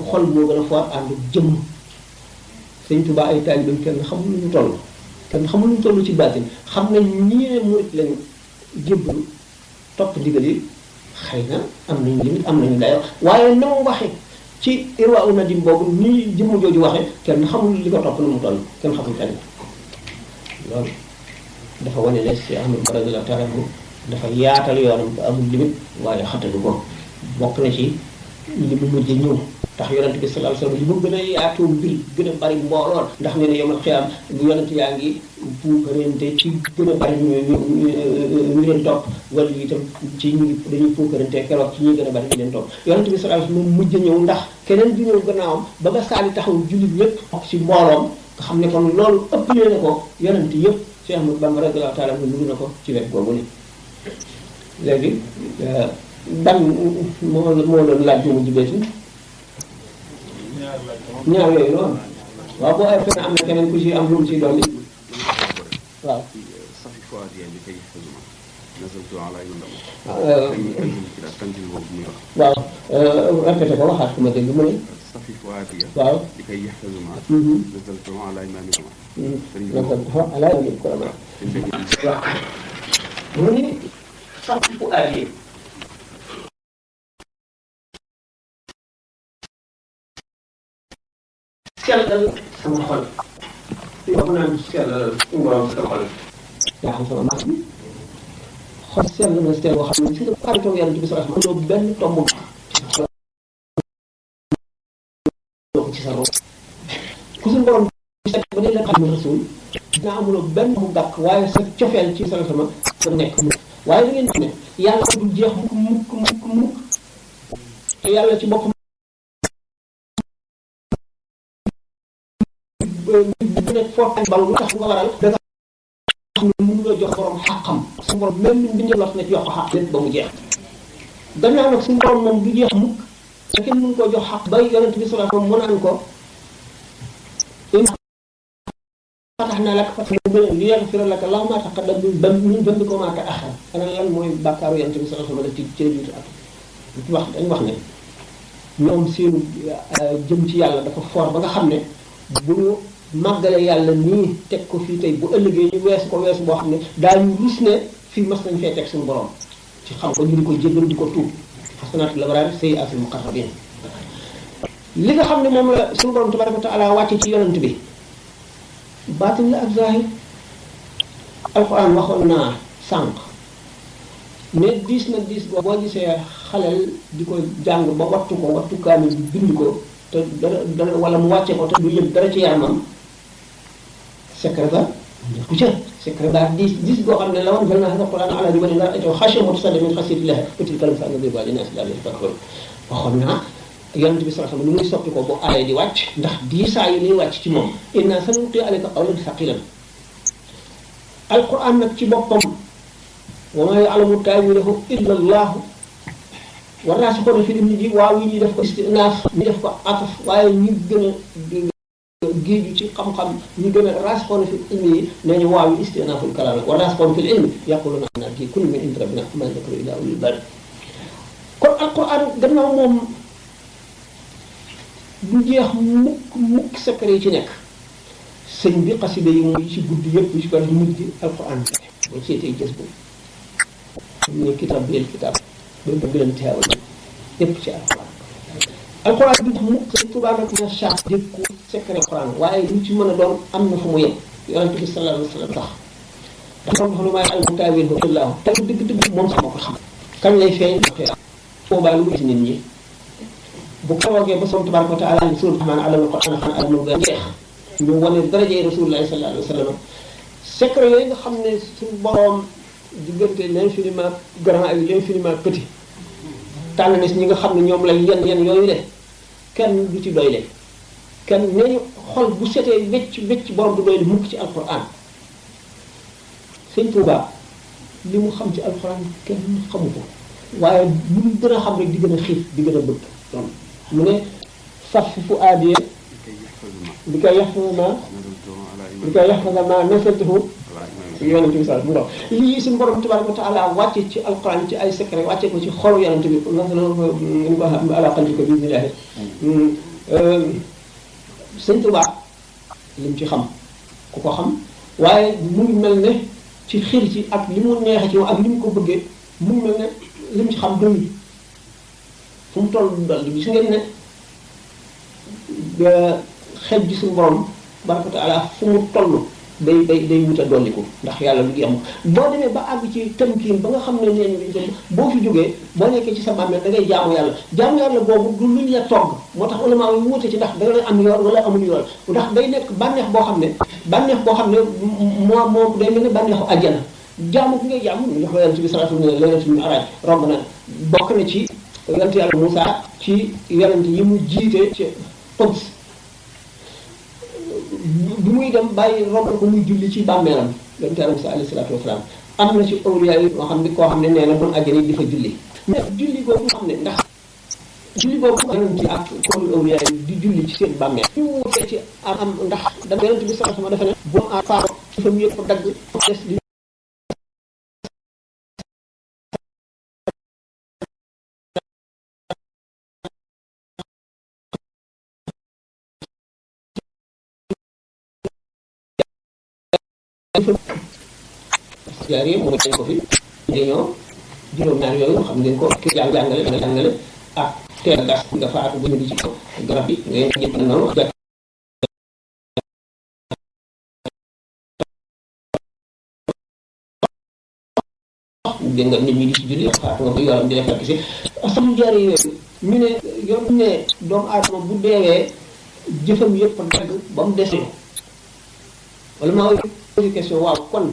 xol moo gën a foor ànd jëmm Sëñ Tuubaa ay taalibeem kenn xamul lu ñu toll ci baatin xam nañ ñi ne murit lañu jébbalu topp ndigal yi xëy na am nañu limite am nañu dayoo waaye na mu waxe ci Irwaa Nadim boobu nii jëmm jooju waxe kenn xamul li ko topp na mu toll kenn xamul kenn loolu dafa wane ne si Ahmadu radiyallahu ta'ala anhu dafa yaatal yoonam ba amul limite waaye xatalu ko bokk na ci li mu mujj ñëw tax yonent bi sallallahu alayhi wasallam li mu gën a yaatoo mbir gën a bari mbooloon ndax nee na yomal xiyaam yonent yaa ngi puukarante ci gën a bari ñu leen topp wala itam ci ñu ngi dañuy puukarante keroog ci ñuy gën a bari ñu leen topp yonent bi sallallahu alayhi wasallam mujj ñëw ndax keneen bi ñëw gannaawam ba ba saali taxaw jullit ñëpp ci mbooloom nga xam ne kon loolu ëppalee na ko yonent yëpp Cheikh Ahmadou Bamba radiyallahu ta'ala anhu dugg na ko ci wet googu ni léegi ban moo doon laaj bu mu jibeeti ñaar yooyu noonu waaw boo ay fenn am na keneen ku ci am lu mu ci dolli waaw صفي فؤادي لكي يحفظنا نزلت على يندم waaw répété ko waxaat ku ma dégg mu ne صفي فؤادي waaw لكي يحفظنا نزلت على إمامكم نزلت على إمامكم waaw mu ni صفي فؤادي sellal sama xol li wax naan sellal suñu borom sa xol yaa xam sama max bi xol sell na sell boo xam ne si nga xaritoo yàlla ci bi sa xam loo benn tomb ko ci sa rob ku suñu borom ba day la xam ne rasul dina amuloo benn mu gàkk waaye sa cofeel ci sa sama sa nekk mu waaye da ngeen xam ne yàlla du jeex mukk te yàlla ci boppam bu nekk foo tànn bal lu tax nga waral da nga xam ne mënu la jox borom xàqam su borom même mbindee lot na jox ko xàq lépp ba mu jeex gannaaw nag suñu borom moom du jeex mukk te kenn mënu koo jox xàq bay yonent bi sallallahu alayhi wasallam mu naan ko fatahnaa laka fathan liyaghfira laka Allahu maa taqaddama min dhanbika wa maa ta'akhkhara ana lan mooy bàkkaaru yonent bi sallallahu alayhi wasallam ci biir at wax dañ wax ne ñoom seen jëm ci yàlla dafa fort ba nga xam ne bu ñu màggale yàlla nii teg ko fii tey bu ëllëgee ñu weesu boo xam ne daañu rus ne fii mas nañ fee teg suñu borom ci xam ko ñu di ko jéggal di ko tuub xasanatul abraar sayyi'aatul muqarrabiin li nga xam ne moom la suñu borom tabaaraka wa ta'aala wàcce ci yonent bi baatin la ak zaahir alxuraan waxoon naa sànq ne diis na diis boo gisee xaleel di ko jàng ba wattu kaamil bi bind ko te dara wala mu wàcce ko te du yëg dara ci yaramam secret ba ku ca secret ba diis boo xam ne la woon jël naa alquran ala di ma ne dara ay xashe mutasaddi min xasiyatillahi util kalam sa nabi ba dina islam waxoon naa yonent bi sallallahu alayhi wasallam ni muy soppi ko bu aaya di wàcc ndax diisaa yi liy wàcc ci moom inna sanulqi alayka qawlan thaqilan alquran nag ci boppam wa ma ya'lamu ta'wilahu illa allah warraasixuuna fil ilmi ji waaw yi ñu def ko istinaaf ñu def ko ataf waaye ñu gën a géeju ci xam-xam ñu gën a raasixuuna fil ilmi yi nee ñu waaw yi istinaaful kalaam la warraasixuuna fil ilmi yaquluuna aanaa kii kullun min indi rabbinaa maa yakunu illaa ulul albaab kon alquran gannaaw moom du jeex mukk secret yi ci nekk sëñ bi xasida yi mooy ci guddi yëpp ci ko def mujj alquran boo seetee gës bu ñu ne kitaab bi kitaab ba mu gën a teewal yëpp ci alxuraan bi mu Sëñ Tuubaa nag na chaque dégg ko secret alxuraan waaye lu ci mën a doon am na fu mu yem yonent bi sallallahu alayhi wa sallam tax dafa am lu may al taawil ko illaahu te dëgg moom sax moo ko xam kañ lay feeñ boobaa lu ci nit ñi bu kawoogee ba Sëñ Tuubaa tabaaraka wa taala suul rahmaan alal Qur'aan xan alamul ga jeex ñu wane darajey Rasulullaahi sallallahu alayhi wa sallam secret yooyu nga xam ne suñu boroom diggante l'infiniment grand ak l'infiniment petit tànn na si ñi nga xam ne ñoom lay yen yooyu de kenn du ci doyle kenn nee ñu xol bu setee wecc borom du doyle mukk ci alquran Sëñ Tuubaa li mu xam ci alquran kenn xamu ko waaye lu mu gën a xam rek di gën a xiif di gën a bëgg donc mu ne saf fu aadiyee li koy yaxfada ma nasaltuhu yonent bi sallallahu alayhi wasallam lii suñu borom tabaaraka wa ta'ala wàcce ci alquran ci ay secret wàcce ko ci xolu yonent bi ñu ko ala qalbika bi iznillah Sëñ Tuubaa lim ci xam ku ko xam waaye mu ngi mel ne ci xir ci ak li mu neexe ci moom ak li mu ko bëggee mu ngi mel ne lim ci xam doyul fu mu toll dal gis ngeen ne xel ji suñu borom tabaaraka wa ta'ala fu mu toll day wut a dolliku ndax yàlla lu ngi am boo demee ba àgg ci tamkiin ba nga xam ne nee ñu boo fi jógee boo nekkee ci sa bàmmeel da ngay jaamu yàlla boobu du luñ la togg moo tax ulama yi wuute ci ndax da nga am yool wala amul yool ndax day nekk bànneex boo xam ne moo day mel ne bànneexu àjjana jaamu bi ngay jaamu ñu wax yonent bi sallallahu alayhi wa sallam laylatul mi'raaj romb na bokk na ci yonent yàlla Muusaa ci yonent yi mu jiite ci Quds bi muy dem bàyyi romb ko muy julli ci bàmmeelam yonent Yàlla Musaa alayhi salaatu wasalaam am na ci awliya yi moo xam ne koo xam ne nee na doon àjjana di fa julli mais julli boobu nga xam ne ndax julli boobu yonent ak kon awliya yi di julli ci seen bàmmeel ñu wutee ci am ndax dama yonent bi sallallahu alayhi wasallam dafa ne bu mu faaro dafa mu yëpp dagg des di jaaree moom dañ ko fi dañoo juróom-ñaar yooyu xam ngeen ko ki jàngale ak teel gas nga faatu bu ñu di ci kaw garab yi ngay ñëpp na noonu dégg nga nit ñi di ci julli faatu nga ko yoram di fekk si asam jaaree yooyu ñu ne yoon ne doomu aadama bu deewee jëfam yëpp dagg ba mu desee wala maa ngi question waaw kon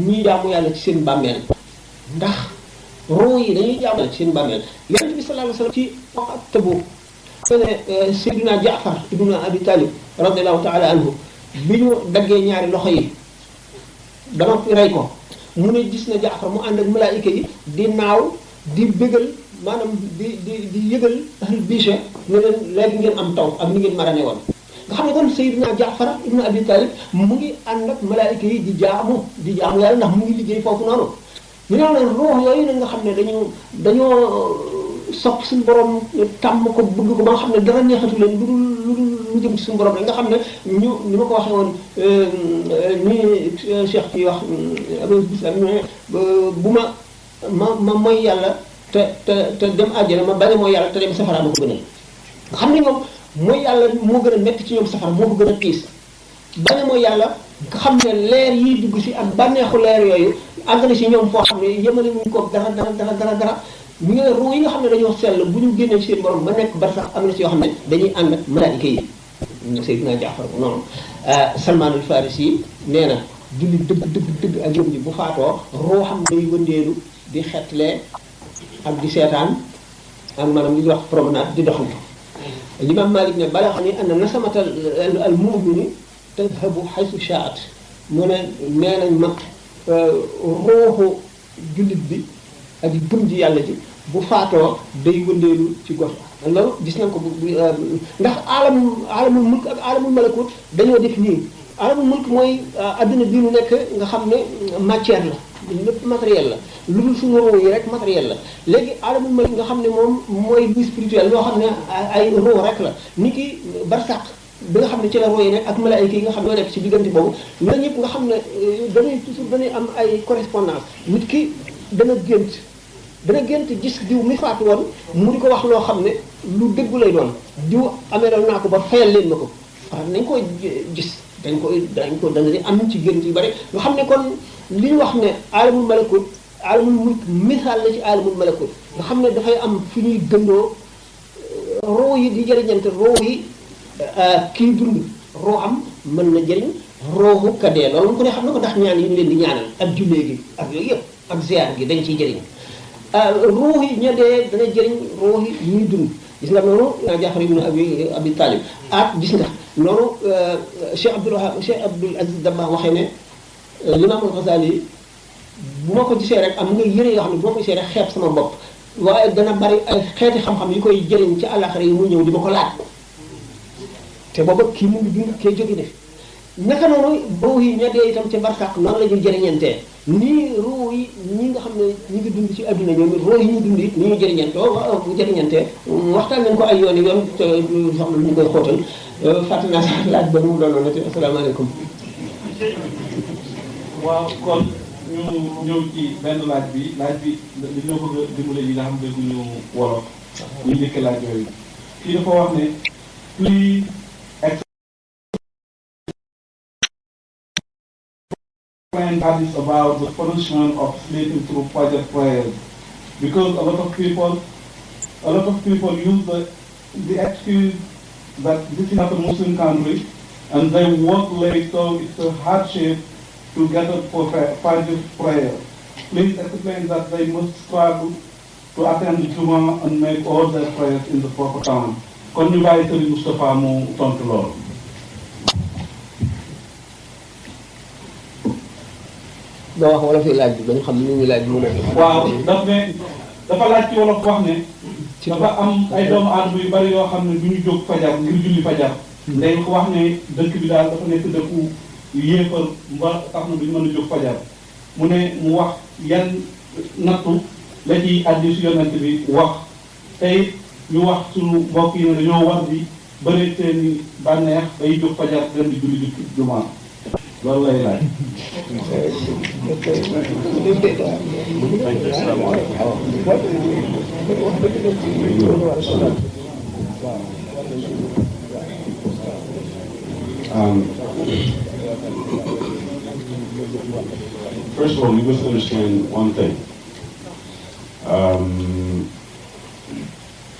ñii jaamu yàlla ci seen bàmmeel ndax roo yi dañuy jaamu yàlla ci seen bàmmeel yonent bi sallallahu alayhi wasallam ci waqt Tabuk ne Seydina Jaafar ibnu Abi Talib radiyallahu ta'ala anhu bi ñu daggee ñaari loxo yi dama fi rey ko mu ne gis na Jaafar mu ànd ak malaayika yi di naaw di bégal maanaam di yëgal ahlul biche ne leen léegi ngeen am taw ak ni ngeen marane woon nga xam ne kon Seydina Jaafar ibnu Abi Talib mu ngi ànd ak malaayika yi di jaamu yàlla ndax mu ngi liggéey foofu noonu ñu ne la ruux yooyu nag nga xam ne dañoo sopp suñu borom tàmm ko bëgg ko ba nga xam ne dara neexatu leen lu jëm ci suñu borom rek nga xam ne ni ma ko waxee woon ni Cheikh ci wax Abdou Bislam bu ma mooy yàlla te dem àjjana ma bañ a mooy yàlla te dem safara ma ko gënal nga xam ne ñoom mooy yàlla moo gën a nekk ci ñoom safara moo ko gën a tiis bañ a mooy yàlla nga xam ne leer yiy dugg si ak bànneexu leer yooyu àgg na si ñoom foo xam ne yemale wuñ ko dara ñu ngi ruu yi nga xam ne dañoo sell bu ñu génnee seen borom ba nekk bar sax am na si yoo xam ne dañuy ànd ak malaayika yi Seydina Jaafar noonu Salmaan al Farisi yi nee na julli dëgg ak yëm ji bu faatoo ruu xam day wëndeelu di xetlee ak di seetaan ak maanaam li ñuy wax promenade di doxantu Imam Malik ne bala xam ne anna nasamata al mu'mini tadhabu haythu sha'at mu ne nee nañ ma ruuxu jullit bi ak gëm ji yàlla ji bu faatoo day wëndeelu ci gox loolu gis nañ ko ndax alamul mulk ak alamul malakut dañoo def nii alamul mulk mooy adduna bi nu nekk nga xam ne matière la lépp matériel la lu dul suñu ruu yi rek matériel la léegi alamul malak nga xam ne moom mooy lu spirituel loo xam ne ay ruu rek la ni ki barsaq bi nga xam ne ci la ruu yi nekk ak malaayika yi nga xam ne ñoo nekk ci diggante boobu ñooñu ñëpp nga xam ne dañuy am ay correspondance nit ki dana gént gis diw mi faatu woon mu di ko wax loo xam ne lu dëggu lay doon diw ameeral naa ko ba fayal leen ma ko waaw nañ koy gis dañ ko dana di am ci gént yu bari nga xam ne kon li ñu wax ne alamul malakut alamul mulk misaal la ci alamul malakut nga xam ne dafay am fi ñuy gëndoo roo yi di jëriñante roo yi kii dund roo am mën na jëriñ roohu kadee loolu ko ne xam na ko ndax ñaan yi ñu leen di ñaanal ak jullee gi ak yooyu yëpp ak ziar gi dañ ciy jëriñ ruux yi ña dee dana jëriñ ruux yi ñuy dund gis nga noonu Jaafar ibn Abi Talib ak gis nga noonu Cheikh Abdul Aziz Dabakh waxee ne l'imam al-Ghazali bu ma ko gisee rek am nga yëre yoo xam ne bu ma ko gisee rek xeeb sama bopp waaye dana bari ay xeeti xam-xam yu koy jëriñ ci àllaxira yi mu ñëw di ma ko laaj te booba kii mu ngi dund kee jóge def naka noonu ruux yi ña dee itam ca barsàq noonu la ñuy jëriñantee nii ruux yi ñi nga xam ne ñu ngi dund ci adduna ñoom ruux yi ñu dund it ni ñu jëriñantee waxtaan nañ ko ay yoon te xam ne ñu koy xóotal fàtte naa sax laaj ba mu doon na te asalaamaaleykum. waaw kon ñu ñëw ci benn laaj bi li ñoo bëgg a dimbale yi nga xam ne dégguñu wolof ñu njëkk laaj yooyu kii dafa wax ne plus explain hadith about the punishment of sleeping through Fajr prayers, because a lot of people use the excuse that this is not a Muslim country and they work late, so it's a hardship to get up for Fajr prayer. Please explain that they must struggle to attend the Jummah and make all their prayers in the proper time. Kon ñu bàyyi Serigne Moustapha mu tontu loolu. nga wax wala fi laaj bi ba ñu xam ni ñu laaj mu nekk. waaw dafa laaj ci wolof wax ne. dafa am ay doomu aadama yu bari yoo xam ne du ñu jóg fajar ngir julli fajar. léegi ko wax ne dëkk bi daal dafa nekk dëkku yéefar mba tax na duñu mën a jóg fajar mu ne mu wax yan nattu la ci hadiisu yonent bi wax tey ñu wax suñu mbokk yi ne dañoo war di bëri seeni bànneex bay jóg fajar dem di julli jumaa loolu lay laaj. First of all, we must understand one thing.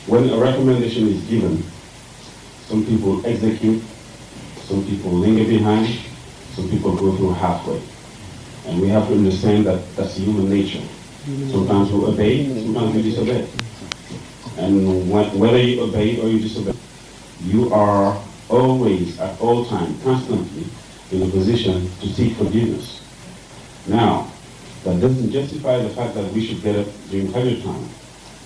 When a recommendation is given, some people execute, some people linger behind, some people go through halfway. And we have to understand that that's human nature. Sometimes we obey, sometimes we disobey. And whether you obey or you disobey, you are always, at all times, constantly in a position to seek forgiveness. Now, that doesn't justify the fact that we should get up during Fajr time.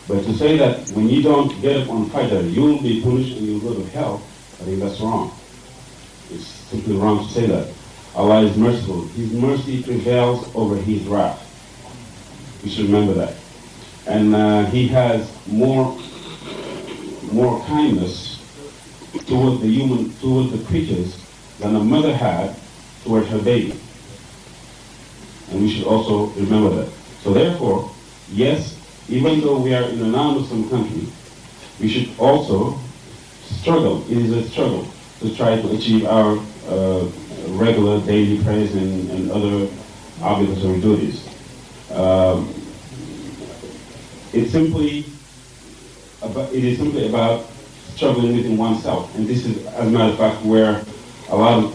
But to say that when you don't get up on Fajr, you'll be punished and you'll go to hell, I think that's wrong. It's simply wrong to say that. Allah is merciful. His mercy prevails over His wrath. We should remember that. And He has more kindness toward the creatures than a mother had toward her baby. And we should also remember that. So therefore, yes, even though we are in a non-Muslim country, we should also struggle. It is a struggle to try to achieve our regular daily prayers and other obligatory duties. It is simply about struggling within oneself, and this is, as a matter of fact, where a lot of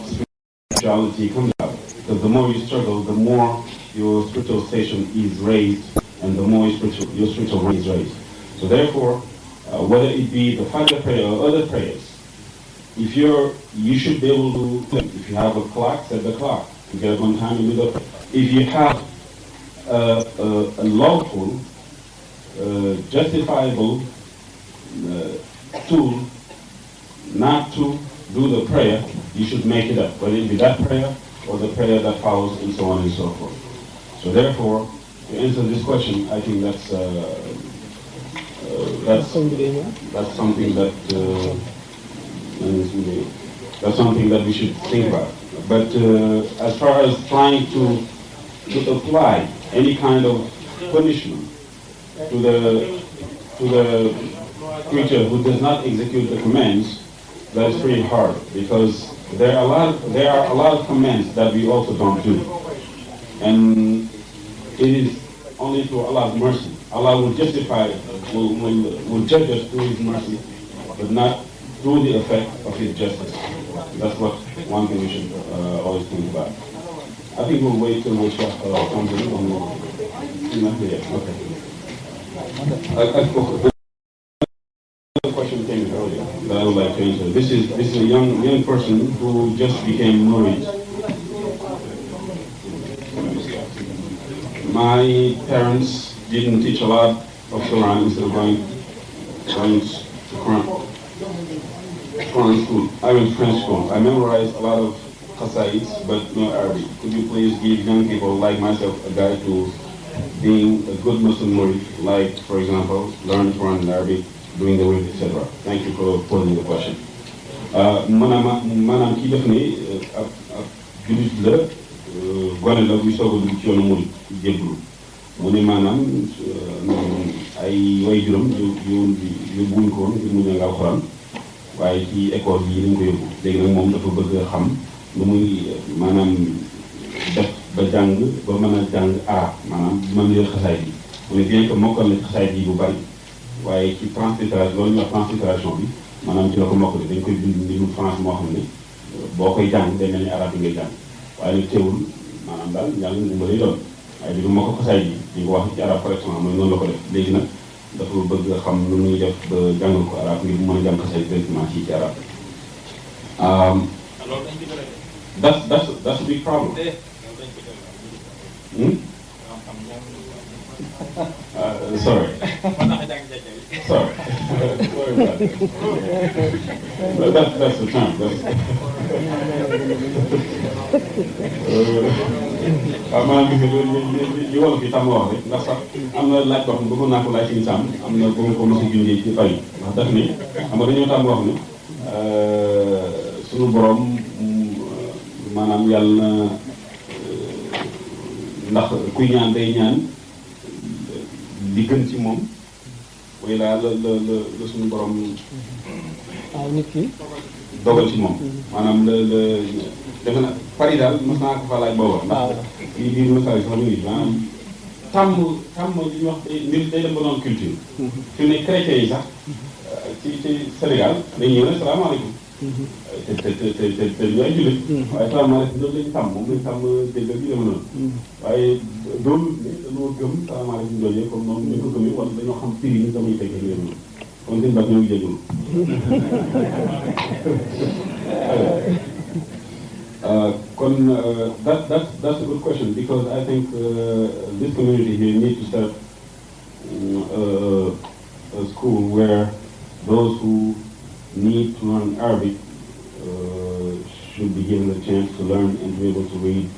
spirituality comes out. Because the more you struggle, the more your spiritual station is raised, and the more your spiritual rank is raised. So therefore, whether it be the Fajr prayer or other prayers, you should be able to, if you have a clock, set the clock. You get up on time and do the prayer. If you have a lawful, justifiable tool not to do the prayer, you should make it up, whether it be that prayer or the prayer that follows, and so on and so forth. So therefore, to answer this question, I think that's something that we should think about. But as far as trying to apply any kind of punishment to the creature who does not execute the commands, that is pretty hard, because there are a lot of commands that we also don't do, and it is only through Allah's mercy. Allah will justify, will judge us through His mercy, but not through the effect of His justice. That's what one thing we should always think about. I think we'll wait till the Sheikh comes in. Okay. The question came in earlier that I would like to answer. This is a young person who just became married. My parents didn't teach a lot of Quran instead of going to Quran school. I went to French school. I memorized a lot of qasaids, but no Arabic. Could you please give young people like myself a guide to being a good Muslim murid, like, for example, learn Quran in Arabic, doing the work, etc. Thank you for posing the question. Maanaam kii def ne ab jullit la gone la buy soog a dugg ci yoonu murid jébbalu mu ne maanaam ay way juróom yóbbuwuñ ko woon ngir mu jàng alxuraan waaye ci école yi lañ ko yóbbu léegi nag moom dafa bëgg a xam lu muy maanaam def ba jàng ba mën a jàng arab maanaam mën yor xasaay bi mu ne bien que mokkal na xasaay bi bu bari waaye ci translittération loolu ñuy wax translittération bi maanaam ci la ko mokkale dañ koy bind ni mu France moo xam ne boo koy jàng day mel ni arab bi ngay jàng waaye nag teewul maanaam daal njàng mu lay doon waaye bi du moo ko xasaay bi di ko wax ci arab correctement mooy noonu la ko def léegi nag dafa bëgg a xam nu muy def ba jàngal ko arab ngir mën a jàng xasaay directement ci arab that's a big problem. Sorry. Sorry. That's the term. waaw maanaam li wolof yi tam wax rek ndax sax am na laaj boo xam ne bëggoon naa ko laaj ci sàmm am na bu ma ko mos a junjee ci fay ndax daf ni xam nga dañoo tam wax ni suñu borom maanaam yàlla na ndax kuy ñaan day ñaan li gën ci moom mooy la suñu borom waaw nit ki dogal ci moom maanaam defe na Paris daal mos naa ko fa laaj booba ndax lii biir message sax mu ngi maanaam tàmm li ñuy wax mbir day dem ba noonu culture fi mu ne chrétien yi sax ci Sénégal dañ ñëw ne salaamaaleykum te ñu ay jullit waaye salaamaaleykum loolu lañu tàmm moom lañu tàmm dégg bi dema noonu waaye doolu ne dañoo gëm salaamaaleykum jooju comme noonu ñu ko gëmee wala dañoo xam prix yi damuy fekkee léegi noonu kon sëñ Bass ñoo ngi jégalu that's a good question because I think this community here needs to start a school where those who need to learn Arabic should be given a chance to learn and be able to read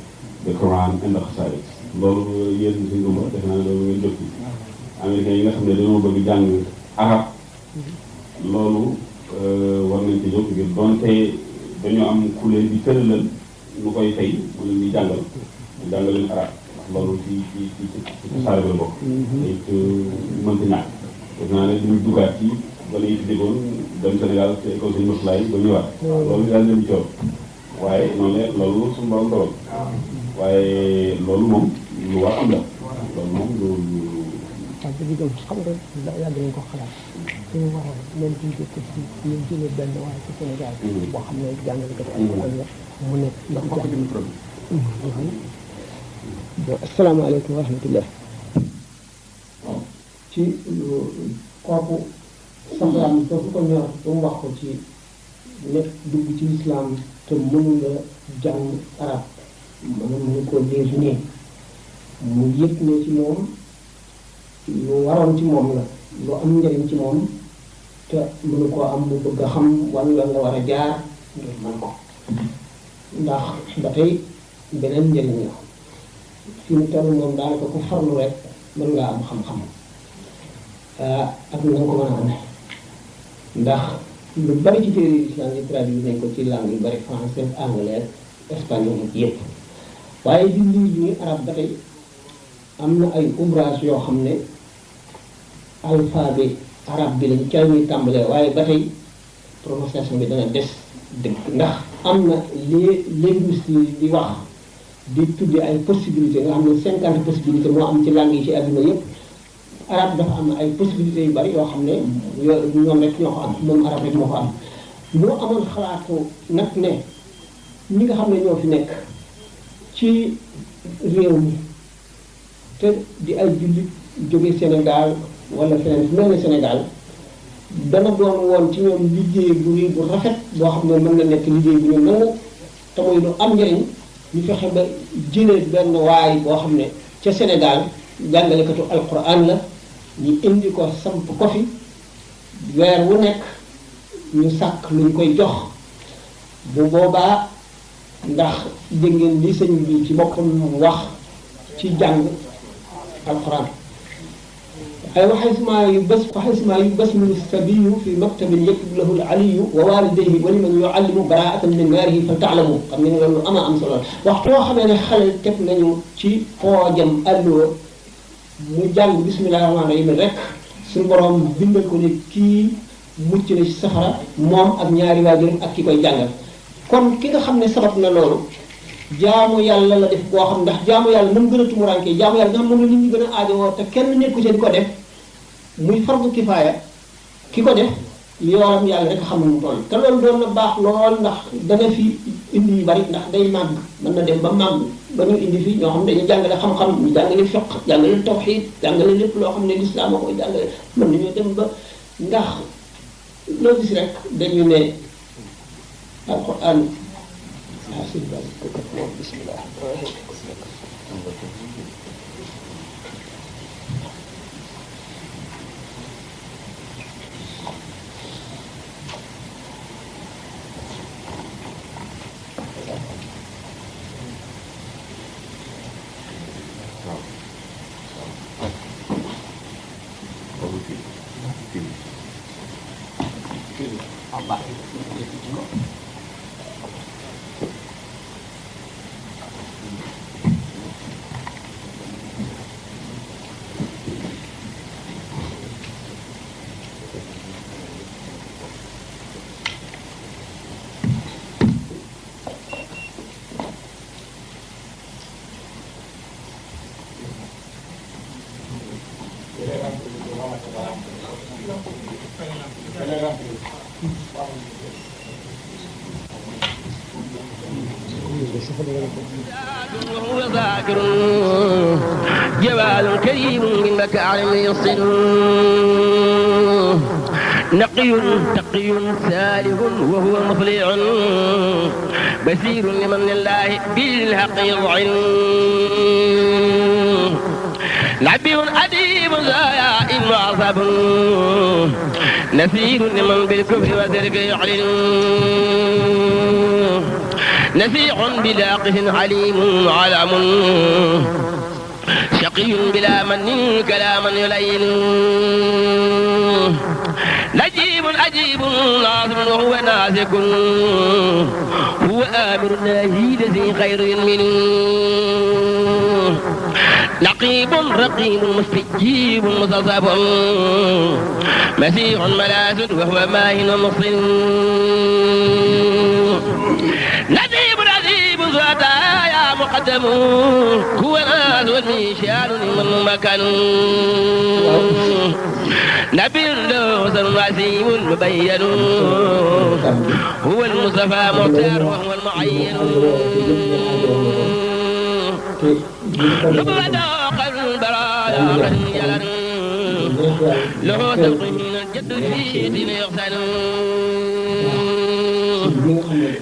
the Quran and the Qasaids. loolu yéen si nguma def naa loolu ngeen jot américains yi nga xam ne dañoo bëgg jàng arab loolu war nañ ci jóg ngir donte dañoo am ku leen di tëralal mu koy fay mu leen di jàngal leen arab ndax loolu ci saare la bokk te it mënta ñàkk def naa ne duñ dugaat ci wala yi fi déggoon dem Sénégal ci école Sëñ Murtala ba ñëwaat loolu daal leen coow waaye noonu la loolu suñu borom dogal waaye loolu moom lu war am la loolu moom lu waaw bi gëm xam nga yàgg nañ ko xalaat suñu waxoon même ci dëkk bi ñu jëlee benn waaye ci Sénégal boo xam ne jàngalekat alquran la mu nekk ndax asalaamaaleykum wa rahmatullah ci kooku saxlaam dafa ko ñor ba mu wax ko ci nekk dugg ci lislaam te mënula jàng arab mënu ko liir nii mu yëg ne ci moom lu waroon ci moom la lu am njëriñ ci moom te mënu koo am mu bëgg a xam wala nga war a jaar ngir mën ko ndax ba tey beneen njëriñ la fi mu toll moom daanaka ku farlu rek mën ngaa am xam-xam ak na nga ko mën a amee ndax lu bari ci téere islam yi traduit nañ ko ci langue yu bari français anglais espagnol yëpp waaye di lii nii arab ba tey am na ay ouvrage yoo xam ne alphabet arabe bi lañ ca ñuy tàmbalee waaye ba tey prononciation bi dana des dëgg ndax am na les linguistes yi di wax di tudde ay possibilités nga xam ne 50 possibilités moo am ci langue yi ci àdduna yëpp arabe dafa am ay possibilités yu bari yoo xam ne ñoom rek ñoo ko am moom arabe rek moo ko am ñoo amoon xalaatu nag ne ñi nga xam ne ñoo fi nekk ci réew mi te di ay jullit jóge Sénégal wala feneen fu mel ne Sénégal dana doon woon ci ñoom liggéey bu rafet boo xam ne mën na nekk liggéey bu ñu nangu te muy lu am njëriñ ñu fexe ba jëlee benn waay boo xam ne ca Sénégal jàngalekatu alquran la ñu indi ko samp ko fi weer wu nekk ñu sàkk luñ koy jox bu boobaa ndax dégg ngeen li sëñ bi ci boppam wax ci jàng alquran ay waxisma yu basmilu sabiyu fi maktabin yaktub lahu aliyu wa walidayhi wa liman yuallimu baraatan min naarihi fa taalamu xam ngeen loolu ama am solo waxtu yoo xamee ne xale teg nañu ci poojam alluwa mu jàng bismillahi rahmaani rahim rek suñu borom bindal ko ne kii mucc na ci safara moom ak ñaari waajuram ak ki koy jàngal kon ki nga xam ne sabab na loolu jaamu yàlla la def boo xam ndax jaamu yàlla na mu gën a tumuraanke jaamu yàlla nga xam moom la nit ñi gën a aajowoo te kenn nekku ci di ko def muy fardu kifaaya ki ko def yoonam yàlla rek xam ne mu toll te loolu doon na baax lool ndax dana fi indi yu bari ndax day màgg mën na dem ba màgg ba ñu indi fi ñoo xam ne dañuy jàngale xam-xam ñu jàngale fiqh jàngale tawxiid jàngale lépp loo xam ne lislaam a koy jàngale mën nañoo dem ba ndax loo gis rek dañu ne alquran bismillah وهو ذاكر جواد كريم من مكارم يصل نقي تقي سالك وهو مطلع بصير لمن الله بالحق يضعن نبي أديب زايا وعصب نسير لمن بالكفر وترك يعلن نسيح بلاقه عليم علم شقي بلا من كلاما يلين نجيب أجيب ناظم وهو ناسك هو آمر ناهي الذي خير من نقيب رقيب مستجيب مصصب مسيح ملاذ وهو ماهن مصل نذيب نذيب زادايا مقدم هو ناس والميشان من مكان نبي له وسيم مبين هو المصطفى مختار وهو المعين نبغى قلب برايا خيالا له تلقين الجد في دين يغسل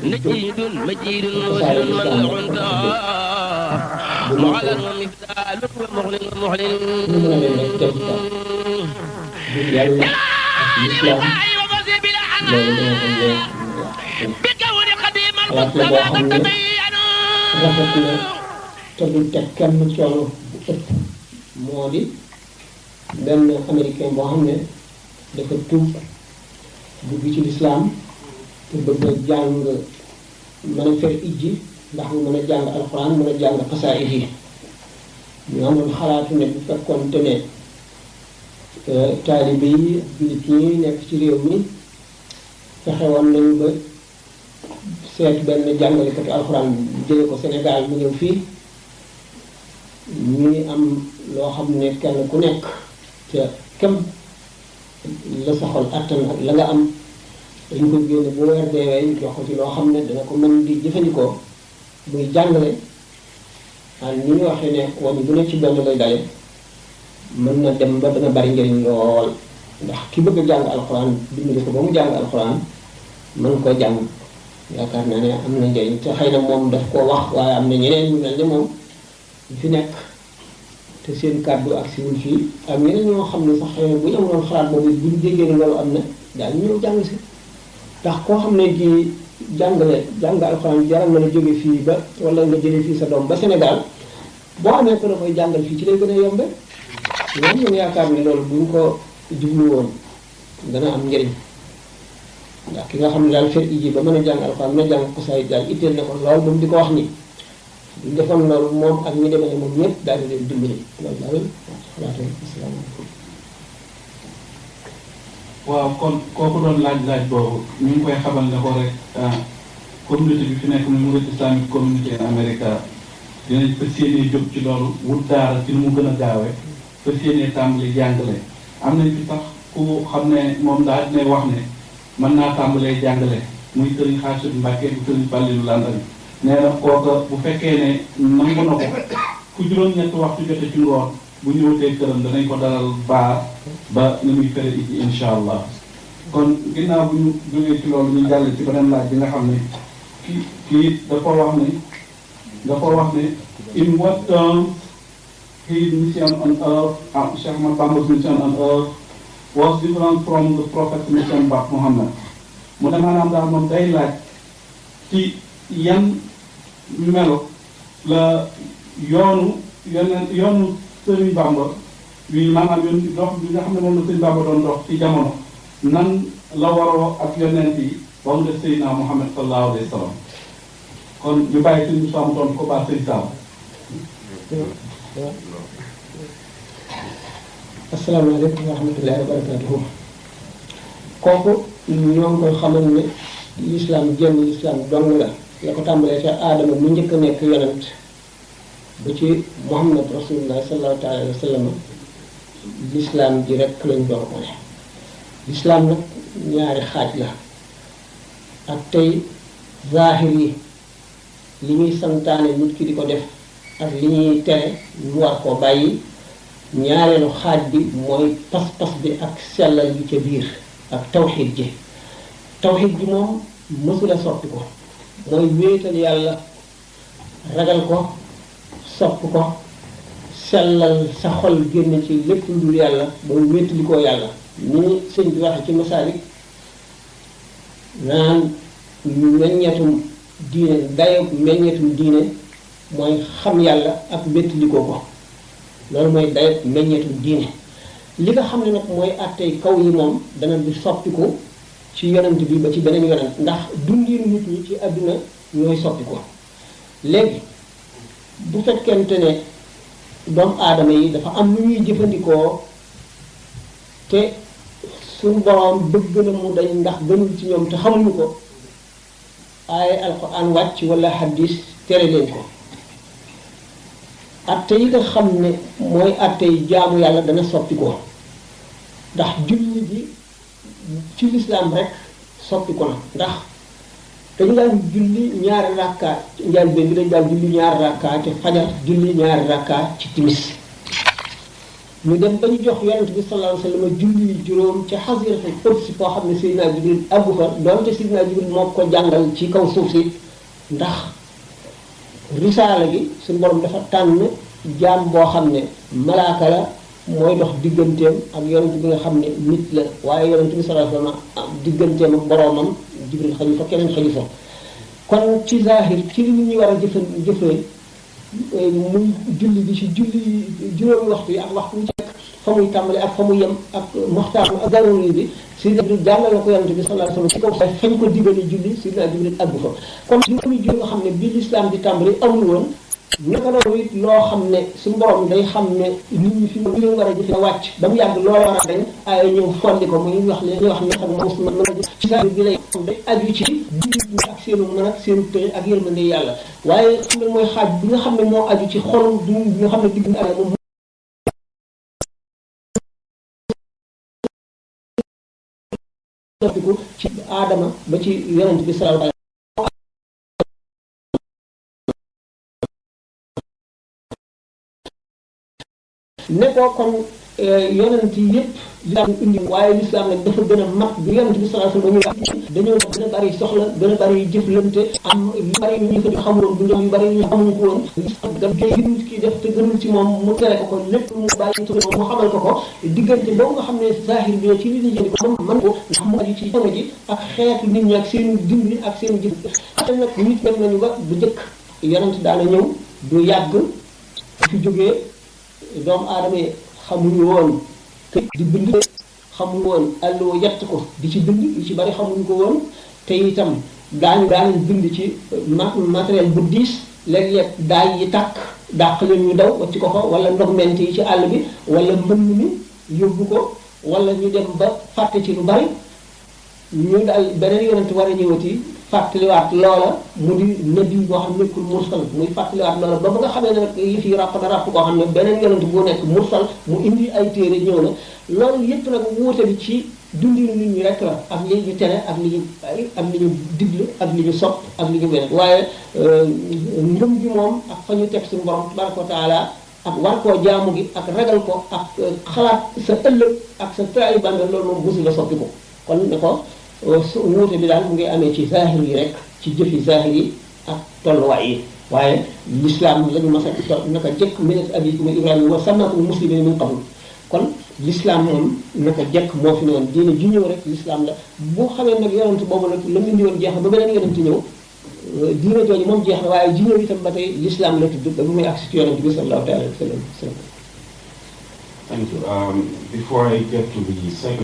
نجيد مجيد وسل من عنده معلن ومثال ومغل ومحلل بكون قديم المصطفى قد تبين te du teg kenn coono bu ëpp moo di benn américain boo xam ne dafa tuub dugg ci lislaam te bëgg a jàng mën a fer ijji ndax mu mën a jàng alxuraan mën a jàng xasaayid yi ñu amoon xalaatu ne bu fekkoon te ne taalibe yi jullit ñi nekk ci réew mi fexe woon nañu ba seet benn jàngalekatu alxuraan jële ko Sénégal mu ñëw fii ñuy am loo xam ne kenn ku nekk ca kem la sa xol attan ak la nga am dañ koy génne bu weer deewee ñu jox ko ci loo xam ne dana ko mën di jëfandikoo muy jàngale waaye ni ñu waxee ne woon bu ne ci benn lay dale mën na dem ba dana bari njëriñ lool ndax ki bëgg a jàng alxuraan dimbali ko ba mu jàng alxuraan mën koo jàng yaakaar naa ne am na njëriñ te xëy na moom daf koo wax waaye am na ñeneen ñu mel ne moom ñu fi nekk te seen kàddu ak siwul fii ak ñeneen ñoo xam ne sax xëy na bu ñu amoon xalaat boobu bu ñu déggee ne loolu am na daal ñu ñëw jàng si ndax koo xam ne kii jàng alxuraan jaral na la jóge fii ba wala nga jëlee fii sa doom ba Sénégal boo amee ko la koy jàngal fii ci lay gën a yombe ñoom ñoom yaakaar ne loolu bu ñu ko jublu woon dana am njëriñ ndax ki nga xam ne daal fer iji ba mën a jàng alxuraan mën a jàng xasaayid daal itteel na ko lool ba mu di ko wax ni buñ defoon loolu moom ak ñi demee moom ñëpp daal di leen dimbali loolu daal xalaatu asalaamaaleykum. waaw kon kooku doon laaj boobu ñu ngi koy xamal ne ko rek communauté bi fi nekk muy Mouride Islamique communauté en Amérique dinañ fas yéenee jóg ci loolu wut daara ci nu mu gën a gaawee fas yéenee tàmbali jàngale am nañ fi sax ku xam ne moom daal dina wax ne mën naa tàmbalee jàngale muy sëriñ Xaasit Mbàkke bu sëriñ Fàllilu Landari nee na kooka bu fekkee ne nangu na ko ku juróom-ñetti waxtu jote ci ngoon bu ñëwatee këram danañ ko dalal baar ba ni muy fere iji insha allah kon ginnaaw bu ñu jógee ci loolu ñu jàll ci beneen laaj bi nga xam ne kii dafa wax ni dafa wax ne in what terms his mission on earth, Cheikh Ahmad Bamba's mission on earth was different from the prophet's mission by Muhammad. mu ne maanaam daal moom day laaj ci yan melo la yoonu Sëriñ Bamba wi maanaam yoon dox bi nga xam ne moom la Sëriñ Bamba doon dox ci jamono nan la waroo ak yonent yi ba mu def Seydina Muhammad sallallahu alayhi wa sallam. kon ñu bàyyi Sëriñ Moussa mu doon ko baax Sëriñ Sall. asalaamaaleykum wa rahmatullahi wa barakatuhu. kooku ñoo ngi koy xamal ne lislaam jenn lislaam dong la ko tàmbalee ca aadama mu njëkk a nekk yonent ba ci Muhammad rasulullah sallallahu alayhi wa sallam lislaam ji rek lañ doon ko ne lislaam nag ñaari xaaj la ak tey zaahir yi li ñuy santaane nit ki di ko def ak li ñuy tere ñu war koo bàyyi ñaareelu xaaj bi mooy pas-pas bi ak sellal bi ca biir ak tawxiid ji moom mësula soppi ko mooy wéetal yàlla ragal ko sopp ko sellal sa xol génn ci lépp lu dul yàlla ba wéetali koo yàlla ni sëñ bi waxe ci masaalik naan meññetum diine dayob meññetum diine mooy xam yàlla ak wéetali ko loolu mooy dayob meññetum diine li nga xam ne nag mooy àttey kaw yi moom dana di soppiku ci yonent bi ba ci beneen yonent ndax dundiinu nit ñi ci àdduna ñooy soppiku léegi bu fekkente ne doomu aadama yi dafa am lu ñuy jëfandikoo te suñu boroom bëgg na mu dañ ndax gënul ci ñoom te xamuñu ko ay alxuraan wàcc wala hadis tere leen ko atte yi nga xam ne mooy atte yi jaamu yàlla dana soppi ko ndax julli bi ci lislaam rek soppi ko na ndax dañu daan julli ñaari rakka njaal bi dañu daan julli ñaari rakka ci fajar julli ñaari rakka ci timis ñu dem ba ñu jox yonent bi sallallahu alayhi wa sallam julli juróom ci xasiratul qudsi koo xam ne Seydina Jibril àggu fa doonte Seydina Jibril moo ko jàngal ci kaw suuf si ndax risaala gi suñu borom dafa tànn jaam boo xam ne malaaka la mooy dox digganteem ak yonent bi nga xam ne nit la waaye yonent bi sallallahu alayhi wa sallam digganteem ak boroomam Jibril xaju fa keneen xaju fa kon ci zahir ci li ñuy war a jëfee muy julli bi ci julli juróomi waxtu yi ak waxtu wu ci nekk fa muy tàmbali ak fa muy yem ak moxtaar ak daruri bi Sidna Jibril jàngal na ko yonent bi sallallahu alayhi wa sallam ci kaw fañ ko digale julli Sidna Jibril àggu fa kon juróomi julli nga xam ne bi lislaam di tàmbali amul woon naka noonu it loo xam ne suñu borom day xam ne nit ñi fi mu leen war a jëfe wàcc ba mu yàgg loolu war a dañ ay ñëw folli ko muy wax ne ñuy wax ne xam mos mën a ci saa bi lay day aju ci jullit ñi ak seenu mën ak seenu tëj ak yërmande yàlla waaye xam ne mooy xaaj bi nga xam ne moo aju ci xolum du bi nga xam ne digg ak moom ci aadama ba ci yonent bi sallallahu alayhi ne ko kon yonent yi yëpp lislaam indi waaye lislaam nag dafa gën a mag bi yonent bi sallallahu alayhi wa sallam dañoo gën a bari soxla gën a bari jëflante am yu bari yu ñu ko xamuloon bu ñoom yu bari yu ñu xamuñu ko woon gi nit ki def te gënul ci moom mu tere ko ko lépp mu bàyyi tu mu xamal ko ko diggante boobu nga xam ne zahir bi ci li ñu jëndi ko moom man ko ndax mu aju ci jamono ji ak xeetu nit ñi ak seenu dindi ak seenu jëf te nag nit dem nañu ba bu njëkk yonent daana ñëw du yàgg fi jógee doomu aadama yi xamuñu woon di bind xamuñu woon allo yett ko di ci bind yu ci bari xamuñu ko woon te itam daañu bind ci matériel bu diis léeg-léeg daay yi tàkk dàq leen ñu daw wacc ko ko wala ndox ment yi ci àll bi wala mbënn mi yóbbu ko wala ñu dem ba fàtte ci lu bari ñu daal beneen yonent war a ñëwati fàttaliwaat loola mu di nabi boo xam ne nekkul mursal muy fàttaliwaat loola ba nga xamee ne nag yëf yi ràpp na ràpp koo xam ne beneen yonent bu nekk mursal mu indi ay téere ñëw na loolu yépp nag wuute bi ci dundinu nit ñi rek la ak li ñu tere ak li ñu digle ak li ñu sopp ak li ñu weneen waaye ngëm gi moom ak fa ñu teg suñu borom tabaraka wa taala ak war koo jaamu gi ak ragal ko ak xalaat sa ëllëg ak sa taaliban loolu moom musu la soppi ko kon ne ko wuute bi daal mu ngi amee ci zahir yi rek ci jëfi zahir yi ak tolluwaay yi waaye l'islam lañu mas a naka jëkk millat abikum Ibrahima wa sammakum muslimina min qabl kon l'islam moom naka jëkk moo fi ne woon diine ju ñëw rek l'islam la boo xamee nag yonent boobu nag la mu indi woon jeex na ba beneen yonent ñëw diine jooju moom jeex na waaye ji ñëw itam ba tey l'islam la tudd ba bu muy agsi ci yonent bi sallallahu alayhi wa sallam. Thank you. Before I get to the second